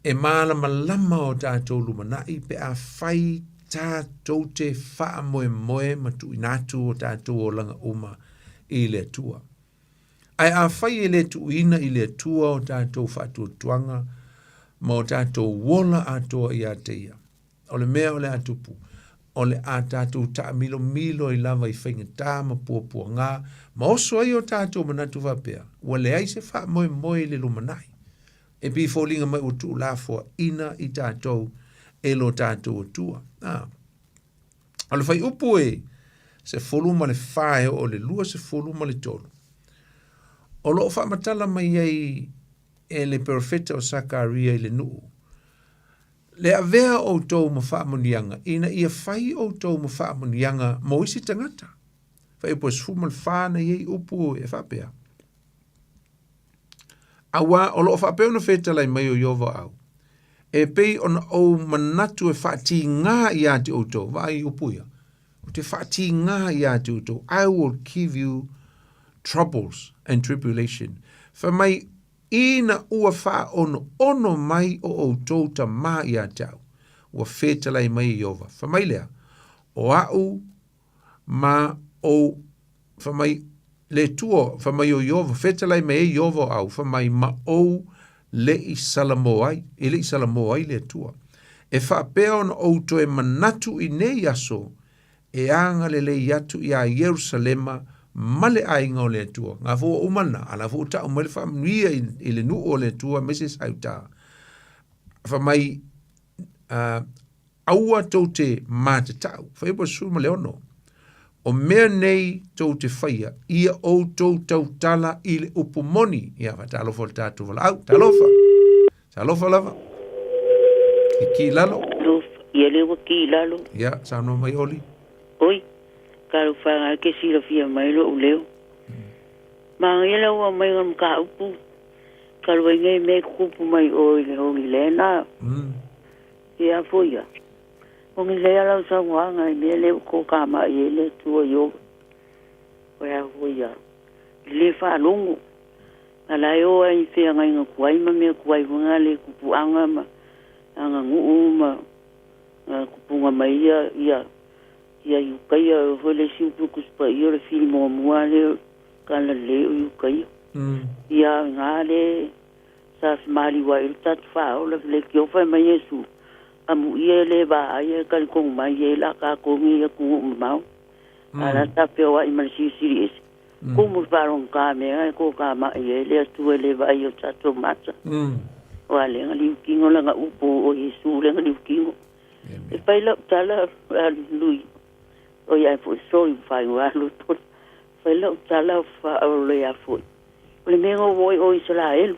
E mālamalama o tatou lumanai pe afai tatou te faamoemoe ma tuuina atu o tatou olaga uma i le Atua. Ae afai e le tuuina i le Atua o tatou faatuatuaga ma o tatou ola atoa ia te ia, o le mea o le a tupu, o le a tatou taamilomilo ai lava i faigata ma puapuaga ma oso ai o tatou manatu faapea, ua leai se faamoemoe i le lumanai. E pei e foliga mai ua tuulafoaina i tatou e lo tatou Atua. Ah. O le fuaiupu e 14 e oo i le 23, o lo o faamatala mai ai e le perofeta o Sakaria i le nuu, Le avea o outou ma faamanuiaga, ina ia fai outou ma faamanuiaga mo isi tagata. Fuaiupu e 14 na i ai upu e faapea, Auā o lo o faapea ona fetalai mai o Ieova au, e pei ona ou manatu e faatīgā iā te outou, vaai i upu ia, ou te faatīgā iā te outou, I will give you troubles and tribulation. Fai mai, ina ua faaonoono mai o outou tamā iā te au, ua fetalai mai e Ieova. Fai mai lea, o a'u ma ou, fai mai, le Atua, fai mai o Ieova, fetalai mai ai Ieova o au, fai mai, ma ou le i salamo ai, e le i salamo ai le Atua. E faapea ona ou toe manatu i nei aso, e agalelei atu iā Ierusalema ma le aiga o le Atua. Ngā fua uma lena, a la foi ua tau mai le faamanuia i, i le nuu o le Atua aemaise Sautā. Fai mai, uh, Aua tou te matatau. Fuaiupu 16. O mea nei tou te faia, ia outou tautala i le upu moni. Ia, faatalofa o le tatou valaau. Talofa. Talofa lava. Kiki i lalo. Ia lea ua ki i lalo. Ia, saunoa mai Oli. Oi, talofaga e ke silafia mai lo'u leo. Manaia lau aumaiga o le mataupu talu ai nei mea e tutupu mai o i le Holy Land a. Ia foi ia. O ni lea lau saunoaga i mea lea ua tokamai ai le Atua i Ova. O le a foi ia. I le faalogo. A la e o ai i feagaiga tuai ma mea tuai foi na le tupuaga ma aganuu ma tupuga mai ia ia ia Iukaia o foi le isi upu Tusi Paia o le fili muamua lea o Talalelei o Iukaia. Ia ina le sa femaliu ai le tatou faaola le tiofa e mai Iesu amuia e le vaai e talitonu mai e la tatou nei atunuu mamao. A la ta feoai ma le Silisili Ese. Kumu le faalogogata mea e tokamai ai le Atua e le vaai o tatou mata. O a lea na liu tino lana upu o Iesu lea na liu tino. E fai lau tala a lui o ia foi sorry fai ua alu tolu. Fai lau tala fa o le a foi. O le mea o oi o Israel.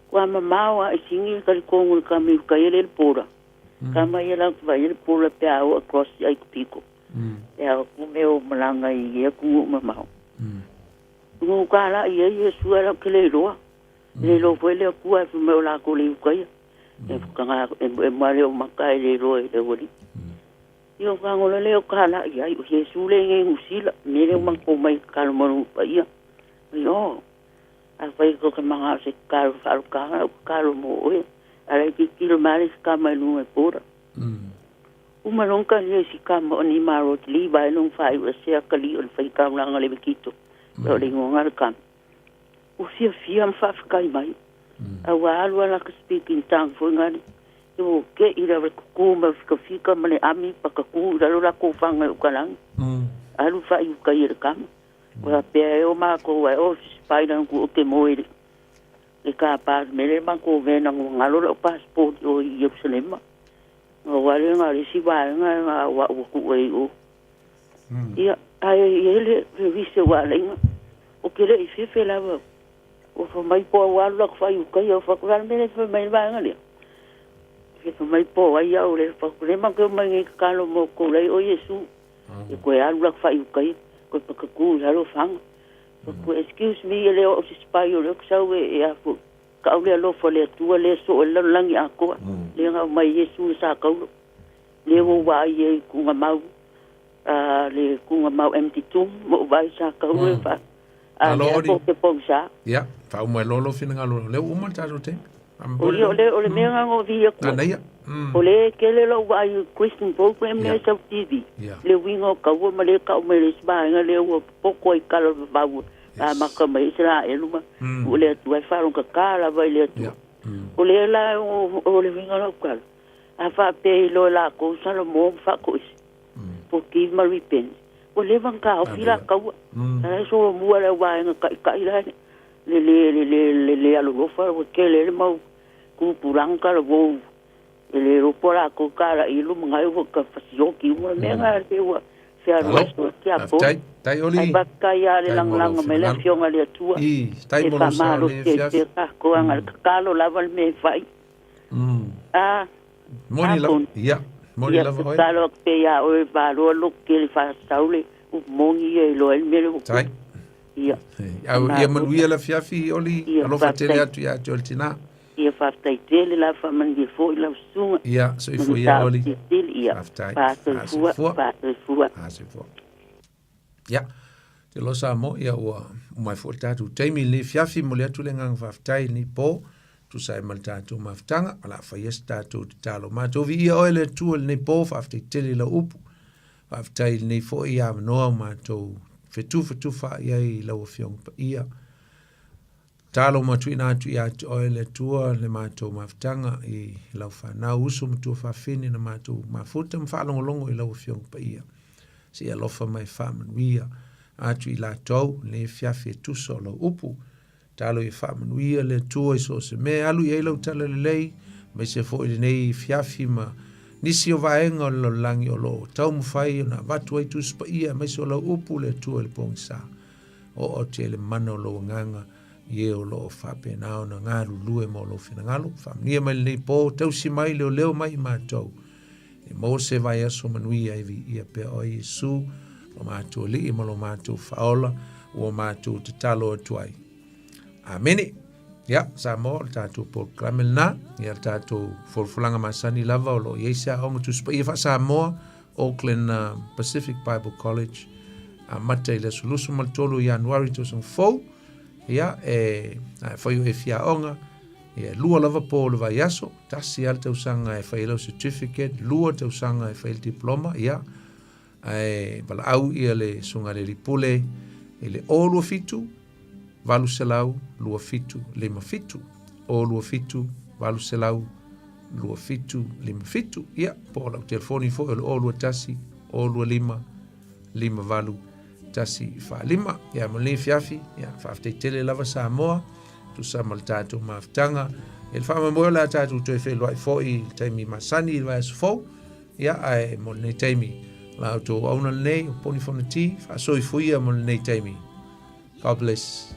Kua mamao a i singi ka le kongo le kami u kai le pora. Kama ia lau vai le pora pe a o across i ai piko. E a ku me o malanga i ia ku mamao. Ngu ka la ia ia sua lau ke le roa. Le lo foi le kua e me o la ko le ukaia. E whakanga e mare o maka e le roa i le wali. Ia o kangola le o ka la ia o Jesu le nge ngusila me le mang ko mai ka lo manu pa ia. Io a fai ko ka manga se ka lo fa ka o ka lo mo o a le ki ki lo mare ka mai lu e pora. Uma long ka le si ka mo ni maro li vai long fai o se ka li o fai ka langa le kito. O le ngonga ka. O fia fia am fa kai mai. A wa alu ala ka speak in tongue fo ngani. O ke i la ku ma fika fika ma le ami pa ka ku la la ko fanga o kalang. Alu fa i ka i le kama. O la pe e o ma ko wa o spider ku o ke mo i le ka pa me le ma ko ve na ngalo lo passport o i Jerusalem. O wa le nga le si wa nga nga wa o ku e o. Ia ai e le vise wa le nga. O ke le i fe la wa. O fa mai po wa lo fa i ka ia fa ku me le fa mai wa nga le. Ke fa mai po ai au le fa ku le ma ko mai ngi ka lo mo ko le o Yesu. E ko alu la fa i ka ko pa ka ku la lo fang. Ko excuse me le o si spai o le ko sau e a fu. Ka au le lo fa le tua le so le langi a ko. Le nga mai Yesu sa ka lo. Le wo wa i ku nga mau. A le ku nga mau empty tomb mo vai sa ka lo fa. A le ko ke pongsa. Ia, fa uma lolo finangalo le uma tatou te. O le o le mea nga ngo via ko. Na ia. O le kele lo vai Christian program le sa TV. Le wingo ka wo ma le ka o me le sba nga le wo poko i kala ba wo. A ma ka mai Israel ma. O le tu ai fa ka kala vai le tu. O le la o le wingo lo kala. A fa pe lo la ko sa lo mo fa ko is. Po ki ma repent. O le van ka o fila ka wo. A so mo le wa nga ka ka ila le le le le le alo lo fa o ke le mau ku purang ka lo wo le ro pora ko kara i lu ngai wo ka fasio ki mo me nga te wa se a ro so ki a po tai oli ai ba ka ya le lang lang me le fionga le tua i tai mo sa le fia ka ko anga ka lo la val me fai a moni la ia moni la voi ka lo pe ya o ba lo lo ke le fa saule u mongi e lo el me lo tai ia ia manuia la fiafi oli alofa tele atu ia te oltina ia faafetai tele la faamanuia foi lau susuga. Ia soifua ia Oli. Ia Faafetai. Fasoifua fasoifua. Fasoifua. Ia te losa mo ia ua mai foi le tatou taimi lenei fiafi mo le atu le agaga faafetai lenei po tusa ai ma le tatou mafutaga o le a faia se tatou tatalo. Matou viia oe le Atua lenei po faafetai tele i lau upu. Faafetai i lenei foi avanoa o matou fetufetufa i ai i lau Afioga Paia. Talo ma tuuina atu ia te oe le Atua le matou mafutaga i lau fanau uso ma tuafafine na matou mafuta ma faalogologo i lau Afioga Paia. Seia alofa mai faamanuia atu i latou lenei afiafi e tusa o lau upu. Talo ia faamanuia le Atua i so o se mea e alu i ai lau talalelei, aemaise foi lenei afiafi ma nisi o vaega o le lalolagi o lo o taumafai ona avatu ai Tusi Paia aemaise o lau upu le Atua i le pogisa. Oo atu i ai le mana o lou agaga i e o lo o faapena ona galulue mo lou finagalo. Faamanuia mai lenei po, tausi mai, leoleo mai i matou. Ia maua se vaiaso manuia e viia pea oe Iesu, lo matou Alii ma lo matou Faaola, ua matou tatalo atu ai. Amene. Ia, Samoa, o le tatou polokalame lena, ia le tatou folafolaga masani lava o lo o i ai se aoga Tusi Paia faa-Samoa, Auckland Pacific Bible College, amata i le aso 23 o Ianuari tausaga fou, ia, e, a fai o e fia aoga, ia, e lua lava po o le vaiaso, tasi lava le tausaga e fai ai lau certificate, lua tausaga e fai ai le diploma, ia, ae valaau ia le susuga i le alii pule i le 027 800 27 57, 027 800 27 57, ia, po o lau telefoni foi o le 021 025 58 145. Ia, mo lenei afiafi, ia, faafetai tele lava Samoa, tusa ma le tatou mafutaga. I le faamoemoe o le a tatou toe feiloai foi i le taimi masani i le vaiaso fou, ia, ae mo lenei taimi, la outou auauna lenei o Poni Fonoti, faasoifuia mo lenei taimi. God bless.